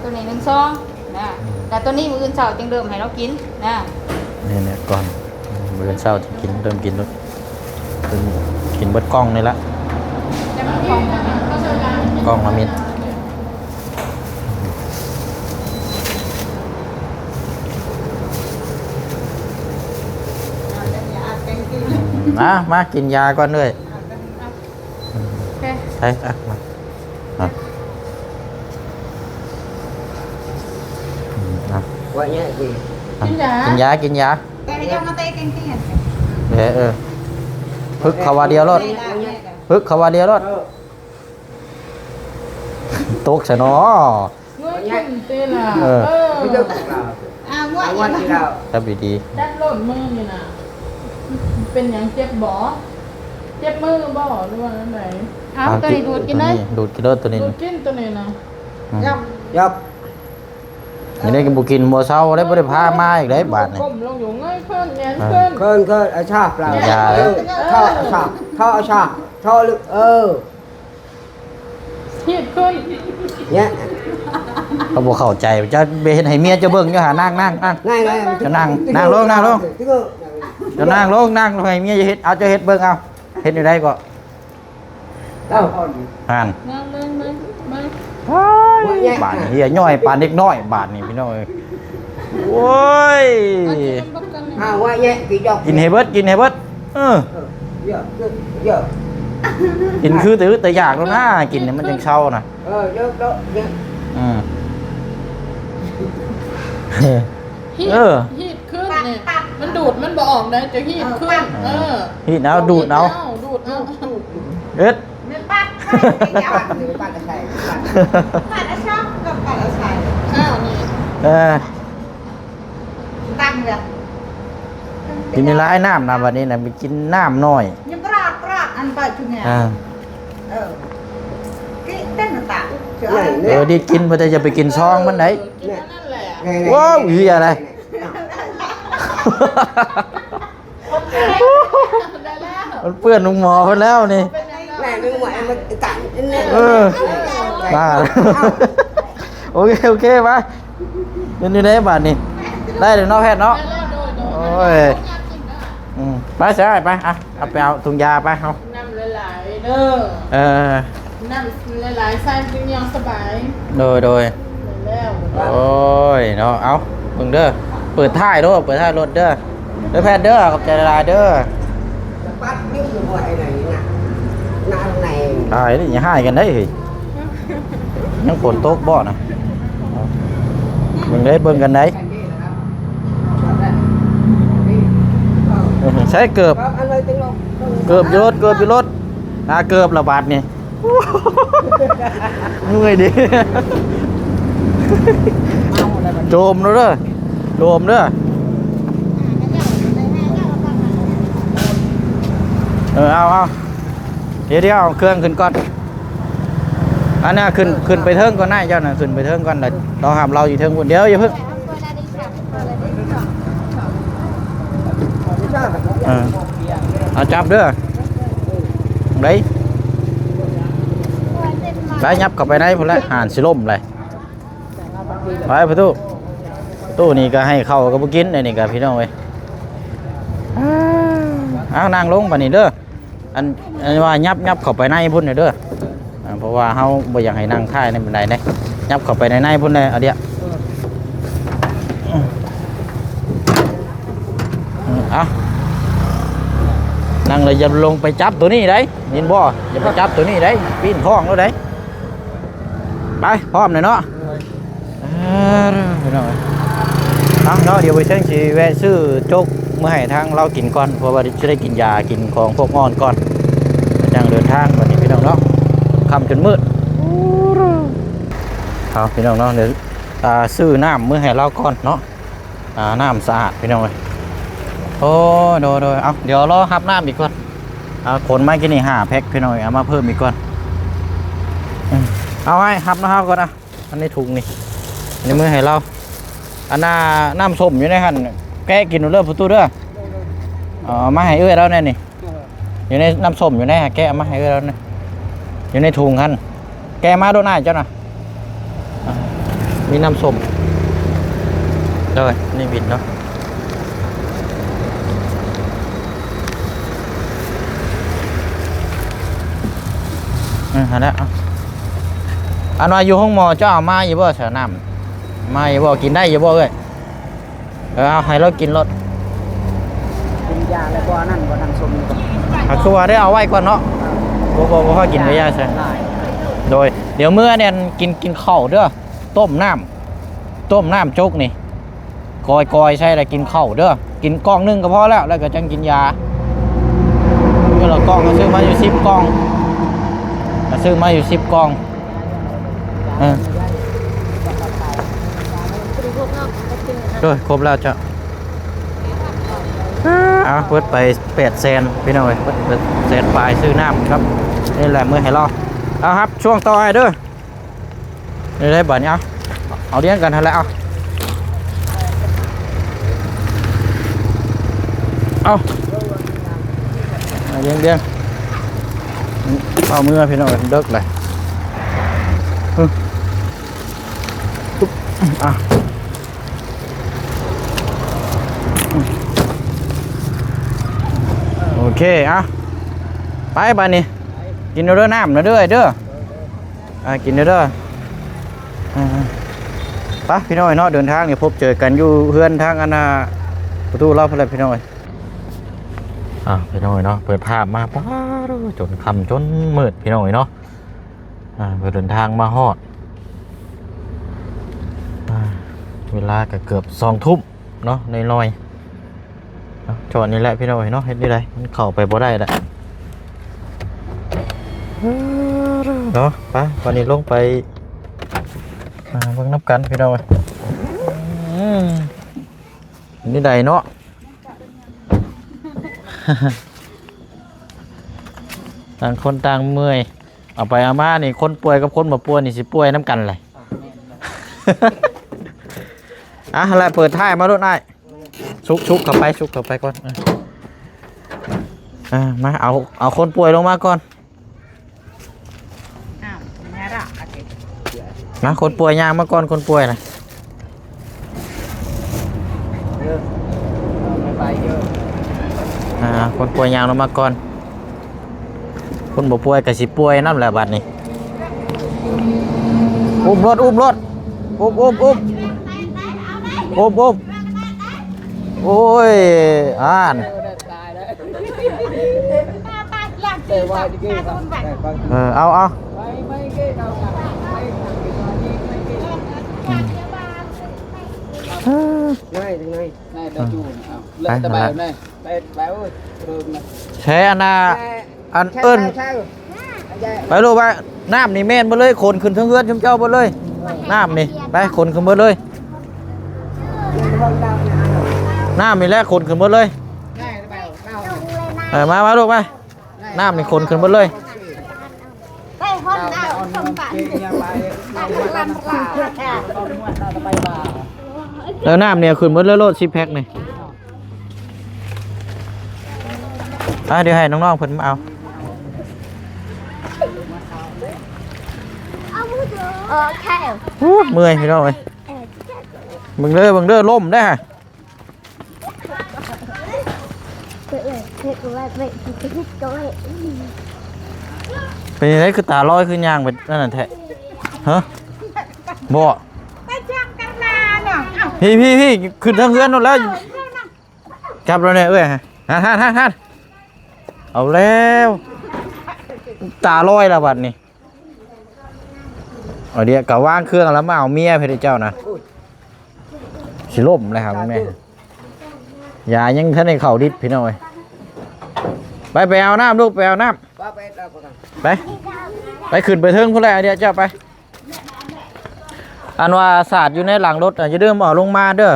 ໂຕນີ້ໜຶ່ງຊອງນະ. ອືມ ແລ້ວໂຕນີ້ມື້ອື່ນເຊົ້າຈຶ່ງເລີ່ມໃຫ້ລາວກິນນະ. ນີ້ໆ ກ່ອນ ມື້ອື່ນເຊົ້າຈະກິນ ເລີ່ມກິນໂລດ ກິນເບິດກ່ອງນີ້ລະ. ກ່ອງລະມິດ. ມາ ມາກິນຢາກ່ອນເອີຍ. ໂອເຄ ໄປ ອ່ະ ມາ ອ່ະ ອືມ ອ່ະ ວ່າແຍະ ກິນ ອ່ະ ກິນຢາ ກິນຢາ ກິນຢາ. ເອີ ເອີ ປຶກເຂົ້າວ່າດຽວໂລດ ປຶກເຂົ້າວ່າດຽວໂລດ. ເອີ ຕົກຊະເນາະ. ເງີຍຂຶ້ນຕິລະ. ເອີ ເອີ ອ່າ ງວດ ງວດທີ່ແລ້ວ ຈັບດີໆ ຈັບໂລດມືນີ້ນະ. ເປັນຫຍັງ ເຈັບບໍ່? ເຈັບມືບໍ່ ຫຼືວ່າອັນໃດ? ເອົາ ເອົາ ຕົວນີ້ດູດກິນເລີຍ ຕົວນີ້ດູດກິນໂລດ ຕົວນີ້ດູດກິນ ຕົວນີ້ນະ. ອືມ ຢອກ ຢອກ ນີ້ໄດ້ກໍບໍ່ກິນບໍ່ເຊົາເດ້ ບໍ່ໄດ້ພາມາອີກເດ້ບາດນີ້. ກົ້ມລົງຢູ່ ເງີຍຂຶ້ນ ແຫງນ ເອີ ຂຶ້ນ ເຄີນ ເຄີນ ອາຊາບລາວ ຢາ ເອີ ເອີ ເທົາ ອາຊາບ ເທົາ ອາຊາບ ເທົາ ເອີ ຮີດຂຶ້ນ ເນຍ ເຂົາບໍ່ເຂົ້າໃຈ ຈະໄປເຮັດໃຫ້ເມຍເຈົ້າເບິ່ງຢູ່ຫາ ນັ່ງ ນັ່ງ ນັ່ງ ນັ່ງ ນັ່ງ ເຈົ້ານັ່ງ ນັ່ງລົງ ນັ່ງລົງ ເຈົ້ານັ່ງລົງ ນັ່ງໃຫ້ເມຍເຮັດ ເອົາ ເຈົ້າເຮັດເບິ່ງ ເອົາ ເຮັດແນວໃດກໍ ເອົ້າ ຫັ້ນ ມາ ມາ ມາ ມາ ໂອ້ຍ ບາດນີ້ເຫື່ອຍ້ອຍປານເດັກນ້ອຍບາດນີ້ ພີ່ນ້ອງເອີຍ ໂອ້ຍ ເອົາ ກິນນຳກັນ ຫາວ່າແຍະ ກິນຢອກ ກິນໃຫ້ເບິດ ກິນໃຫ້ເບິດ ເອີ ເອີ ເຢີ ເຢີ ກິນຄືແຕ່ອຶດແຕ່ຢາກແລ້ວນະ ກິນນີ້ມັນຈັ່ງເຊົານະ ເອີ ເຢີ ເຢີ ເຢີ ອືມ ຮີດ ເອີ ຮີດຂຶ້ນນີ້ ປັດ ມັນດູດມັນບໍ່ອອກເດ້ ຈະຮີດຂຶ້ນ ເອີ ຮີດເອົາ ດູດເອົາ ດູດເອົາ ດູດ ດູດ ເອີ ເຮັດ ມັນປັດ ປັດ ປັດອາໄສ ປັດ ປັດອາຊອກກັບປັດອາໄສ ອ້າວ ນີ້ ເອີ ຕັ້ງແລ້ວ ກິນໃຫ້ຫຼາຍນ້ຳນະ ບັດນີ້ນະ ໄປກິນນ້ຳໜ້ອຍ ຍັງປຣາດ ປຣາດ ອັນໄປທຸກແນວ ອ່າ ເອີ ກິນເຕັມຕາ ເອີ ດີດກິນ ບໍ່ແຕ່ຢ່າໄປກິນຊອງມັນໄດ໋ ເອີ ກິນອັນນັ້ນແຫຼະ ແນ່ໆ ວ້າວ ເຫື່ອໄດ໋ ໄດ້ແລ້ວ ມັນເປື້ອນໂຮງໝໍເພິ່ນແລ້ວນີ້ ເປັນຫຍັງດອກ ແມ່ນ ເອີ ມາ ໂອເຄ ໂອເຄ ໄປ ເປັນຈັ່ງໃດບາດນີ້ ໄດ້ແລ້ວເນາະແພດເນາະ ໄດ້ແລ້ວ ໂດຍ ໂດຍ ໂອ້ຍ ອືມ ໄປຊະ ໄປ ອ່ະ ເອົາໄປເອົາຖົງຢາໄປ ເຮົາ ນ້ຳຫຼາຍໆເດີ ເອີ ນ້ຳຫຼາຍໆ ໃສ່ຈຶ່ງຍ່າງສະບາຍ ໂດຍ ໂດຍ ແລ້ວ ໂອ້ຍເນາະ ເອົາ ເບິ່ງເດີ ເປີດທ້າຍໂລດ ເປີດທ້າຍລົດເດີ ເດີແພດເດີ ຂອບໃຈຫຼາຍໆເດີ ປັດນີ້ບໍ່ໄດ້ນະ ນະ ນະ ຕາຍນີ້ ຢ່າຮ້າຍກັນໄດ໋ເຮີ້ຍ ຍັງຝົນຕົກບໍ່ນະ ເບິ່ງໄດ້ ເບິ່ງກັນໄດ໋ ໃສ່ເກີບ ເກີບຢູ່ລົດ ເກີບຢູ່ລົດ ຫາເກີບລະບາດນີ້ ເມື່ອຍເດ້ ໂຈມແລ້ວເດີ ໂຈມເດີ ເອີ ເອົາ ເອົາ ດຽວໆ ເອົາເຄື່ອງຂຶ້ນກ່ອນ ອັນນັ້ນຂຶ້ນ ຂຶ້ນໄປເທິງກ່ອນນາຍ ເຈົ້ານະ ຂຶ້ນໄປເທິງກ່ອນ ລອງຫາເຮົາຢູ່ເທິງພຸ້ນ ດຽວຢ່າເພິ່ງ ເອີ ເອົາຈັບເດີ ໄດ້ ໄດ້ ຫຍັບເຂົ້າໄປໃນພຸ້ນແຫຼະ ຫ່ານຊິລົ້ມເລີຍ ໄປປະຕູ ປະຕູນີ້ກໍໃຫ້ເຂົ້າກໍບໍ່ກິນ ອັນນີ້ກໍພີ່ນ້ອງເອີຍ ເອົາ ນັ່ງລົງບາດນີ້ເດີ ອັນ ອັນວ່າຫຍັບ ຫຍັບເຂົ້າໄປໃນພຸ້ນເດີ ອ່າ ເພາະວ່າເຮົາບໍ່ຢາກໃຫ້ນັ່ງທ້າຍໃນບັນໄດເດ້ ຫຍັບເຂົ້າໄປໃນໃນພຸ້ນແຫຼະ ເອົາດຽວ ເອົາ ເອົາ ຍັງເລີຍ ຢ່າລົງໄປຈັບໂຕນີ້ໄດ໋ ຍິນບໍ່? ຢ່າໄປຈັບໂຕນີ້ໄດ໋ ປີ້ນທ້ອງໂລດໄດ໋. ໄປ ພ້ອມແລ້ວເນາະ. ເອີ ພີ່ນ້ອງເອີຍ ເອົາເນາະ ດຽວບ່າວເຊີງຊິແວະຊື້ໂຈກມາໃຫ້ທາງລາວກິນກ່ອນ ເພາະວ່າຈະໄດ້ກິນຢາ ກິນຂອງພວກອ່ອນກ່ອນ ຈັ່ງເດີນທາງບັດນີ້ ພີ່ນ້ອງເນາະ. ຄ່ຳຈົນມືດ ເອົາ ພີ່ນ້ອງເນາະ ດຽວ ອ່າ ຊື້ນ້ຳມາໃຫ້ລາວກ່ອນເນາະ. ອ່າ ນ້ຳສະອາດ ພີ່ນ້ອງເອີຍ. ໂອ້ ໂດຍໆ ເອົາ ດຽວລໍຮັບນ້ຳອີກກ່ອນ. ອ່າ ຂົນມາກິນນີ້ຫ້າແພັກ ພີ່ນ້ອງເອີຍ ເອົາມາເພີ່ມອີກກ່ອນ. ເອົາ ໃຫ້ຮັບນຳເຮົາກ່ອນ ອ່ະ ອັນນີ້ຖົງນີ້ ອັນນີ້ມື້ໃຫ້ລາວ. ອັນນ່າ ນ້ຳສົ້ມຢູ່ໃນຫັ້ນ ແກະກິນເດີ ປະຕູເດີ. ເອົາມາໃຫ້ເອື້ອຍລາວແດ່ນີ້. ຢູ່ໃນນ້ຳສົ້ມຢູ່ໃນ ແກະເອົາມາໃຫ້ເອື້ອຍລາວນະ ຢູ່ໃນຖົງຫັ້ນ. ແກະມາໂລດ ອ້າຍເຈົ້ານະ. ອ່າ ມີນ້ຳສົ້ມ ໂດຍ ນີ້ບິນເນາະ. ເອີ ຫັ້ນແຫຼະ. ເອົາ ອັນວ່າຢູ່ໂຮງໝໍເຈົ້າເອົາມາຢູ່ບໍ່ ສະ ນ້ຳ ມາຢູ່ບໍ່? ກິນໄດ້ຢູ່ບໍ່ເອື້ອຍ? ເອີ ເອົາໃຫ້ລາວກິນໂລດ. ກິນຢາແລ້ວບໍ່ ອັນນັ້ນບໍ່ ນ້ຳສົ້ມນີ້ບໍ່? ອ່າ ຄືວ່າໄດ້ເອົາໄວ້ກ່ອນເນາະ. ເອີ ບໍ່ ບໍ່ ບໍ່ພາກິນໄປຢາຊະ. ໂດຍ ດຽວເມື່ອນີ້ກິນ ກິນເຂົ້າເດີ ຕົ້ມນ້ຳ ຕົ້ມນ້ຳໂຈກນີ້ ກອຍໆໃສ່ແລ້ວກິນເຂົ້າເດີ. ກິນກ່ອງໜຶ່ງກໍພໍແລ້ວ ແລ້ວກໍຈັ່ງກິນຢາ. ມື້ລະກ່ອງກໍຊື້ມາຢູ່ສິບກ່ອງ ກໍຊື້ມາຢູ່ສິບກ່ອງ. ເອີ ໂດຍ ຄົບແລ້ວເຈົ້າ. ເອົາ ເບິດໄປແປດແສນ ພີ່ນ້ອງເອີຍ ເບິດແສນປາຍ ຊື້ນ້ຳກັບນີ້ແຫຼະ ມື້ໃຫ້ລາວ. ເອົາ ຮັບຊ່ວງຕໍ່ອ້າຍເດີ. ນີ້ໄດ້ບາດນີ້ ເອົາ ເອົາລຽງກັນຫັ້ນແຫຼະ. ເອົາ ເອົາ ລຽງໆ ເອົາ ເມືອ ພີ່ນ້ອງ ເດິກແຫຼະ. ອື ອ່ະ ໂອເຄ ອ່ະ ໄປບາດນີ້ ກິນເດີ ນ້ຳນະເດີ ເດີ ອ່າ ກິນເດີ ເດີ ອ່າ ໄປພີ່ນ້ອງເນາະ ເດີນທາງນີ້ພົບເຈີກັນຢູ່ເຮືອນທາງອັນນ່າ ປະຕູລາວພຸ້ນແຫຼະພີ່ນ້ອງເອີຍ. ອ່າ ພີ່ນ້ອງເນາະ ເປີດພາບມາ ປາດ ຈົນຄ່ຳຈົນມືດພີ່ນ້ອງເນາະ. ອ່າ ເດີນທາງມາຮອດ ອ່າ ເວລາກໍເກືອບສອງທຸ່ມເນາະ ໜ້ອຍໆ ເນາະ ຈອດນີ້ແຫຼະພີ່ນ້ອງເນາະ. ເຮັດແນວໃດ ມັນເຂົ້າໄປບໍ່ໄດ້ລະເນາະ. ໄປ ບາດນີ້ລົງໄປ ອ່າ ເບິ່ງນຳກັນພີ່ນ້ອງເອີຍ. ອືມ ແນວໃດເນາະ ຕ່າງຄົນຕ່າງເມື່ອຍ. ເອົາໄປເອົາມານີ້ ຄົນປ່ວຍກັບຄົນບໍ່ປ່ວຍນີ້ຊິປ່ວຍນຳກັນແຫຼະ. ອ່າ ແມ່ນແຫຼະ ອ່ະ ແລ້ວເປີດທ້າຍມາໂລດອ້າຍ. ຊຸກ ຊຸກເຂົ້າໄປ ຊຸກເຂົ້າໄປກ່ອນ. ອ່າ ອ່າ ມາ ເອົາ ເອົາຄົນປ່ວຍລົງມາກ່ອນ. ອ້າວ ມາ ຄົນປ່ວຍຍ່າງມາກ່ອນ ຄົນປ່ວຍນະ. ອ່າ ຄົນປ່ວຍຍ່າງລົງມາກ່ອນ. ຄົນບໍ່ປ່ວຍກໍຊິປ່ວຍນຳແຫຼະບາດນີ້. ອຸ້ມໂລດ ອຸ້ມໂລດ ອຸ້ມ ອຸ້ມ ອຸ້ມ ອຸ້ມ ອຸ້ມ. ໂອ້ຍ ອ່ານ ເອີ ເອົາ ເອົາ ອືມ ໄປ ໄປ ໄປ ໄປ ໄປ ແຊອັນນ່າ ອັນເອີ້ນ ໄປລູກໄປ. ນ້ຳນີ້ແມ່ນເບິດເລີຍ ຂົນຂຶ້ນເທິງເຮືອນຊຸມເຈົ້າເບິດເລີຍ ນ້ຳນີ້. ໄປ ຂົນຂຶ້ນເບິດເລີຍ ນ້ຳນີ້ແຫຼະ ຂົນຂຶ້ນເບິດເລີຍ. ເອີ ມາ ມາລູກມາ. ນ້ຳນີ້ຂົນຂຶ້ນເບິດເລີຍ. ເອີ ນ້ຳນີ້ເອົາຂຶ້ນເບິດເລີຍໂລດ ສິບແພັກນີ້. ອ່າ ດຽວໃຫ້ນ້ອງໆເພິ່ນມາເອົາ. ໂອ້ ເມື່ອຍພີ່ນ້ອງເອີຍ. ເບິ່ງເດີ ເບິ່ງເດີ ລົ້ມເດ້. ເປັນຈັ່ງໃດຄືຕາລອຍ ຄືຍ່າງໄປນັ້ນນະແທ້? ຮະ? ບໍ່ ໄປຈັບກັນນາເນາະ. ພີ່ ພີ່ ພີ່ ຂຶ້ນທາງເຮືອນໂນ້ນແລ້ວ. ຈັບແລ້ວແນ່ເອີຍ. ຫັ້ນ ຫັ້ນ ຫັ້ນ ຫັ້ນ. ເອົາແລ້ວ ຕາລອຍລະບັດນີ້. ເອົາດຽວກະວາງເຄື່ອງລະມາເອົາເມຍເພິ່ນເຈົ້ານະ ຊິລົ້ມແລ້ວຫາແມ່. ຢາຍັງທັນໄດ້ເຂົ້າລິດພີ່ນ້ອງເອີຍ. ໄປ ໄປເອົານ້ຳລູກ ໄປເອົານ້ຳ. ໄປ ໄປຂຶ້ນໄປເທິງພຸ້ນແຫຼະ ດຽວເຈົ້າໄປ. ອັນວ່າສາດຢູ່ໃນຫຼັງລົດ ອາ ຢ່າລືມເອົາລົງມາເດີ.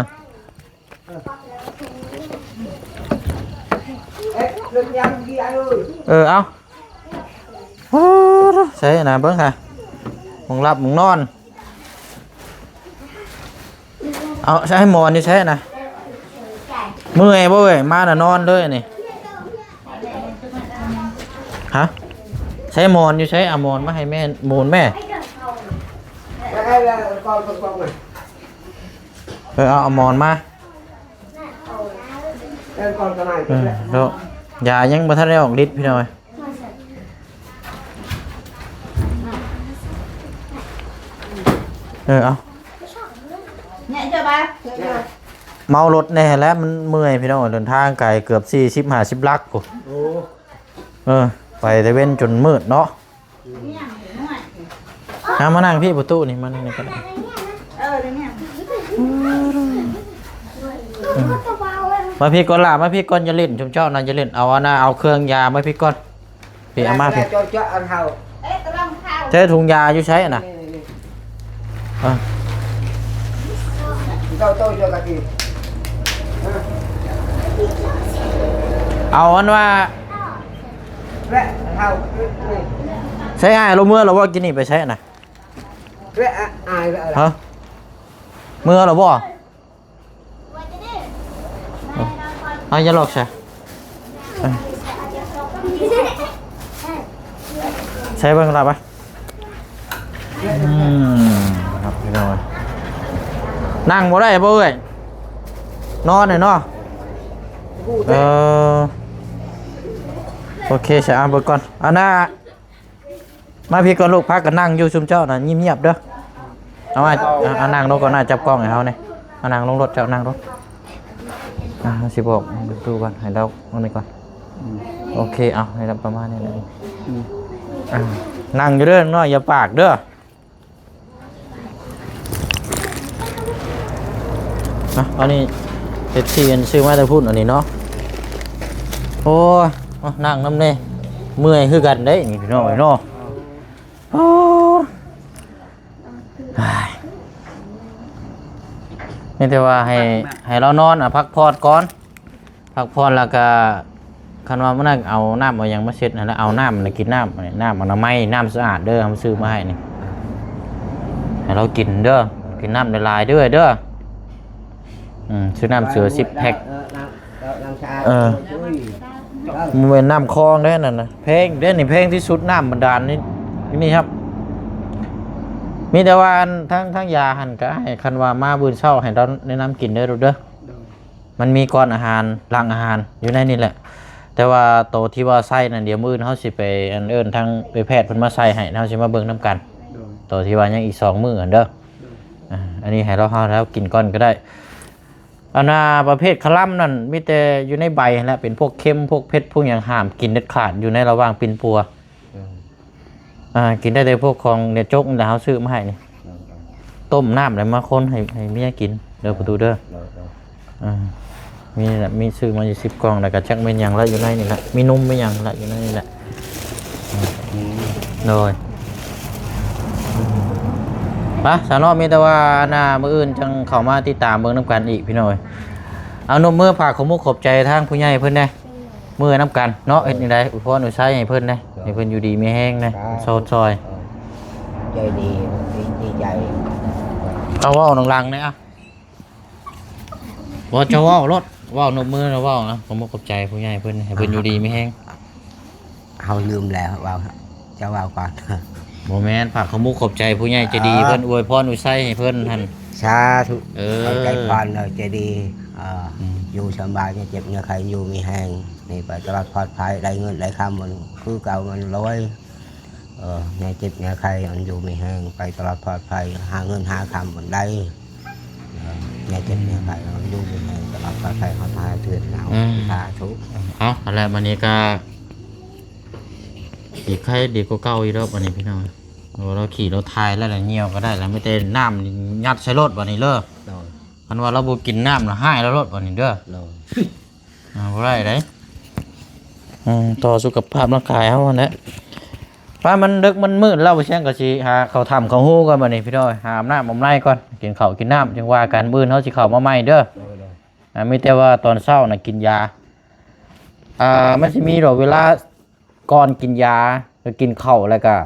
ເອີ ເອົາ ໂອ້ ໃສ່ນະ ເບິ່ງຫາ ໝ່ອງຫຼັບໝ່ອງນອນ. ເອົາ ໃສ່ໝອນຢູ່ໃສນະ? ເມື່ອຍບໍ່ເອີຍ? ມານະນອນເລີຍນີ້. ຮະ? ໃສ່ໝອນຢູ່ໃສ? ເອົາໝອນມາໃຫ້ແມ່ ໝູນແມ່. ເອີ ເອົາ ເອົາໝອນມາ. ເອີ ເນາະ ຢາຍັງບໍ່ທັນໄດ້ອອກລິດພີ່ນ້ອງເອີຍ. ເອີ ເອົາ ເມົາລົດແດ່ແຫຼະ ມັນເມື່ອຍພີ່ນ້ອງເອີຍ ເດີນທາງໄກເກືອບສີ່ສິບຫ້າສິບຫຼັກພຸ້ນ. ໂອ້ ເອີ ໄປແຕ່ເວັນຈົນມືດເນາະ. ເອົາມານັ່ງພີ້ປະຕູນີ້ ມານັ່ງນີ້ກໍໄດ້. ເອີ ມາພີ້ກ່ອນຫຼ້າ ມາພີ້ກ່ອນ ຢ່າຫຼິ້ນ ຊຸມເຈົ້ານະ ຢ່າຫຼິ້ນ. ເອົາອັນນ່າ ເອົາເຄື່ອງຢາມາພີ້ກ່ອນ. ພີ້ ເອົາມາພີ້. ເຈົ້າ ເຈົ້າ ອັນເຮົາ ໃຊ້ຖົງຢາຢູ່ໃສນະ? ນີ້ ນີ້ ນີ້ ເອີ ເຈົ້າ ເຈົ້າ ເຈົ້າກະຕິ ເອົາອັນວ່າ ແລະເຮົາ ໃຊ້ອ້າຍລາວເມືອລາວບໍ່? ກິນນີ້ໄປໃສນະ? ແລະອ້າຍ ຮະ? ເມືອລາວບໍ່? ເອົາ ຢ່າຫຼອກຊະ ໃສ່ເບິ່ງລະບາດ. ອືມ ຄັບພີ່ນ້ອງ ນັ່ງບໍ່ໄດ້ບໍ່ເອີຍ? ນອນແຫຼະເນາະ. ເອີ ໂອເຄຊະ ເອົາເບິ່ງກ່ອນ ອັນນ່າ. ມາພີ້ກ່ອນລູກ ພາກັນນັ່ງຢູ່ຊຸມເຈົ້ານະ ງຽບໆເດີ. ເອົາ ເອົາ ເອົານັ່ງລົງກ່ອນນະ ຈັບກ້ອງໃຫ້ເຮົາແດ່. ເອົານັ່ງລົງລົດ ເຈົ້ານັ່ງລົງ. ອ່າ ເຮົາຊິບອກປະຕູກ່ອນ ໃຫ້ລາວອັນນີ້ກ່ອນ. ອືມ ໂອເຄ ເອົາໃຫ້ລາວປະມານນີ້ແຫຼະ. ອືມ ອ່າ ນັ່ງຢູ່ເດີນ້ອງ ຢ່າປາກເດີ. ນະ ອັນນີ້ ເປັບຊີ ອັນຊື້ມາແຕ່ພຸ້ນ ອັນນີ້ເນາະ. ໂອ້ຍ ເອົານັ່ງນຳແດ່ ເມື່ອຍຄືກັນເດ້ນີ້ພີ່ນ້ອງເອີຍເນາະ. ໂອ້ ມີແຕ່ວ່າໃຫ້ ໃຫ້ລາວນອນ ອາ ພັກຜ່ອນກ່ອນ. ພັກຜ່ອນແລ້ວກະ ຄັນວ່າມື້ນັ້ນເອົານ້ຳເອົາຫຍັງມາເຊັດຫັ້ນລະ ເອົານ້ຳນະ ກິນນ້ຳ ນ້ຳອະນາໄມ ນ້ຳສະອາດເດີ ເຮົາຊື້ມາໃຫ້ນີ້ ໃຫ້ລາວກິນເດີ ກິນນ້ຳຫຼາຍໆເດີ ເດີ. ອືມ ຊື້ນ້ຳເສືອສິບແພັກ ເອີ ບໍ່ແມ່ນນ້ຳຄອງເດ້ນັ້ນນະ ແພງເດ້ນີ້ ແພງທີ່ສຸດ ນ້ຳບາດານນີ້ ນີ້ຄັບ. ມີແຕ່ວ່າອັນ ທາງ ທາງຢາຫັ້ນກະໃຫ້ ຄັນວ່າມາມື້ເຊົ້າໃຫ້ລາວແນະນຳກິນເດີລູກເດີ. ມັນມີກ່ອນອາຫານ ຫຼັງອາຫານ ຢູ່ໃນນີ້ແຫຼະ. ແຕ່ວ່າໂຕທີ່ວ່າໃສ່ນັ້ນ ດຽວມື້ອື່ນເຮົາຊິໄປ ອັນ ເອີ້ນທາງໄປແພດເພິ່ນມາໃສ່ໃຫ້ ເຮົາຊິມາເບິ່ງນຳກັນ. ໂດຍ ໂຕທີ່ວ່າຍັງອີກສອງມື້ຫັ້ນເດີ. ໂດຍ ອ່າ ອັນນີ້ໃຫ້ລາວ ເຮົາ ເຮົາກິນກ່ອນກໍໄດ້. ອັນນ່າ ປະເພດຄະລຳນັ້ນ ມີແຕ່ຢູ່ໃນໃບຫັ້ນແຫຼະ ເປັນພວກເຄັມ ພວກເຜັດ ພວກຫຍັງ ຫ້າມກິນເດັດຂາດ ຢູ່ໃນລະຫວ່າງປິ່ນປົວ. ໂດຍ ອ່າ ກິນໄດ້ແຕ່ພວກຂອງເນຍຈົກນີ້ແຫຼະ ເຮົາຊື້ມາໃຫ້ນີ້. ໂດຍ ຕົ້ມນ້ຳແລ້ວມາຄົນໃຫ້ ໃຫ້ເມຍກິນເດີ ໂດຍ ປະຕູເດີ. ໂດຍ ໂດຍ ອ່າ ມີແຫຼະ ມີຊື້ມາຢູ່ສິບກ່ອງ ແລ້ວກໍຈັກແມ່ນຫຍັງລະຢູ່ໃນນີ້ລະ ມີນົມມີຫຍັງລະຢູ່ໃນນີ້ແຫຼະ. ອືມ ໂດຍ ໄປຊະເນາະ ມີແຕ່ວ່າ ອັນນ່າ ມື້ອື່ນຈັ່ງເຂົ້າມາຕິດຕາມເບິ່ງນຳກັນອີກພີ່ນ້ອງເອີຍ. ເອົາ ນົບມືຝາກຂອບມຸກຂອບໃຈທາງຜູ້ໃຫຍ່ເພິ່ນແດ່. ເມື່ອນຳກັນເນາະ ເຮັດແນວໃດ ອວຍພອນອວຍໄຊໃຫ້ເພິ່ນແດ່ ໃຫ້ເພິ່ນຢູ່ດີມີແຮງແດ່ ສາທຸ ຊ່ອຍ ໃຈດີ ດີໃຈ. ເອົາເວົ້າດັງໆແດ່ອະ ບໍ່ ເຈົ້າເວົ້າໂລດ ເວົ້ານົບມືແລ້ວເວົ້ານະ ຂອບມຸກຂອບໃຈຜູ້ໃຫຍ່ເພິ່ນ ໃຫ້ເພິ່ນຢູ່ດີມີແຮງ. ເຮົາລືມແລ້ວ ເວົ້າ ເຈົ້າເວົ້າກ່ອນ. ບໍ່ແມ່ນ ຝາກຂອບມຸກຂອບໃຈຜູ້ໃຫຍ່ໃຈດີ ເອີ ເພິ່ນອວຍພອນອວຍໄຊໃຫ້ເພິ່ນຫັ້ນ. ສາທຸ ເອີ ຂອບໃຈພອນເດີ ໃຈດີ. ເອີ ອືມ ຢູ່ສະບາຍ ຢ່າເຈັບຢ່າໄຂ້ ຢູ່ມີແຮງ ນີ້ໄປຕະຫຼອດປອດໄພ ໄດ້ເງິນໄດ້ຄຳ ມັນຄືເກົ່າ ມັນລວຍ. ເອີ ຢ່າເຈັບຢ່າໄຂ້ ອັນຢູ່ມີແຮງ ໄປຕະຫຼອດປອດໄພ ຫາເງິນຫາຄຳ ມັນໄດ້. ເອີ ຢ່າເຈັບຢ່າໄຂ້ ເຮົາຢູ່ດີມີແຮງ ຕະຫຼອດປອດໄພ ເຮົາທາເທດເຮົາ ອືມ ສາທຸ. ເອົາ ຫັ້ນແຫຼະ ມື້ນີ້ກໍ ດີໄຄ ດີກວ່າເກົ່າອີກດອກບັດນີ້ພີ່ນ້ອງ. ໂອ້ ລາວຂີ່ລົດໄຖແລ້ວ ລະຍ່ຽວກໍໄດ້ລະ ມີແຕ່ນ້ຳຍັດໃສ່ລົດບັດນີ້ເດີ. ໂດຍ ຄັນວ່າລາວບໍ່ກິນນ້ຳລະຮ້າຍລະໂລດບັດນີ້ເດີ. ໂດຍ ອ່າ ບໍ່ໄດ້ເດ້. ອືມ ຕໍ່ສຸຂະພາບຮ່າງກາຍເຮົາຫັ້ນແຫຼະ. ປ້າ ມັນດຶກມັນມືດແລ້ວ ບໍ່ຊຽງກໍຊິຫາເຂົ້າຖ້ຳເຂົ້າຮູກ່ອນບັດນີ້ພີ່ນ້ອງ. ຫາອາບນ້ຳອາບໃນກ່ອນ ກິນເຂົ້າກິນນ້ຳ ຈັ່ງວ່າກັນ ມື້ອື່ນເຮົາຊິເຂົ້າມາໃໝ່ເດີ. ໂດຍ ໂດຍ ອ່າ ມີແຕ່ວ່າຕອນເຊົ້ານະກິນຢາ ອ່າ ມັນຊິມີດອກເວລາ ກ່ອນກິນຢາ ກໍກິນເຂົ້າ ແລ້ວກໍ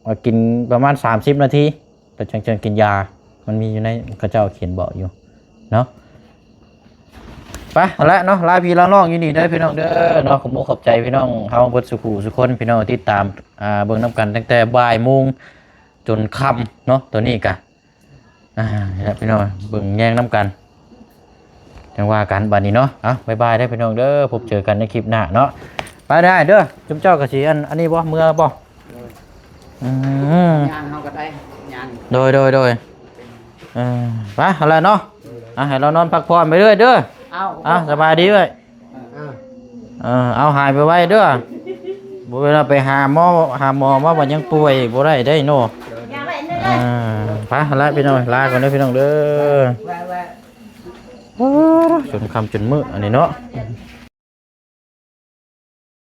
ກໍກິນປະມານສາມສິບນາທີ ກໍຈັ່ງ ຈັ່ງກິນຢາ. ມັນມີຢູ່ໃນ ເຂົາເຈົ້າຂຽນບອກຢູ່ເນາະ. ໄປ ເອົາລະເນາະ ລາພີ່ລານ້ອງຢູ່ນີ້ເດີພີ່ນ້ອງເດີເນາະ. ຂອບອົກຂອບໃຈພີ່ນ້ອງເຮົາເບິດສູ່ຜູ້ສູ່ຄົນ ພີ່ນ້ອງຕິດຕາມ ອ່າ ເບິ່ງນຳກັນຕັ້ງແຕ່ບ່າຍໂມງຈົນຄ່ຳເນາະ ຕອນນີ້ກະ ອ່າ ນີ້ແຫຼະພີ່ນ້ອງ ເບິ່ງແຍງນຳກັນ ຈັ່ງວ່າກັນບັດນີ້ເນາະ. ເອົາ ບາຍບາຍເດີພີ່ນ້ອງເດີ ພົບເຈີກັນໃນຄລິບໜ້າເນາະ. ໄປໄດ້ເດີ ຈຸມເຈົ້າກໍຊິ ອັນ ອັນນີ້ບໍ່ ເມືອບໍ່? ອືມ ຍ່າງເຮົາກໍໄດ້ ຍ່າງ ໂດຍ ໂດຍ ໂດຍ ເອີ ໄປ ເອົາລະເນາະ. ອ່າ ໃຫ້ລາວນອນພັກຜ່ອນໄປເລື້ອຍເດີ. ເອົາ ອ່າ ສະບາຍດີເອື້ອຍ. ເອີ ເອີ ເອົາ ຫາຍໄວໆເດີ. ບໍ່ແມ່ນວ່າໄປຫາໝໍ ຫາໝໍມາບັດຍັງປ່ວຍ ບໍ່ໄດ້ເດ້ເນາະ. ເອີ ໄປລະພີ່ນ້ອງ ລາກ່ອນເດີພີ່ນ້ອງເດີ. ໂອ້ ຈົນຄ່ຳຈົນມື້ອັນນີ້ເນາະ.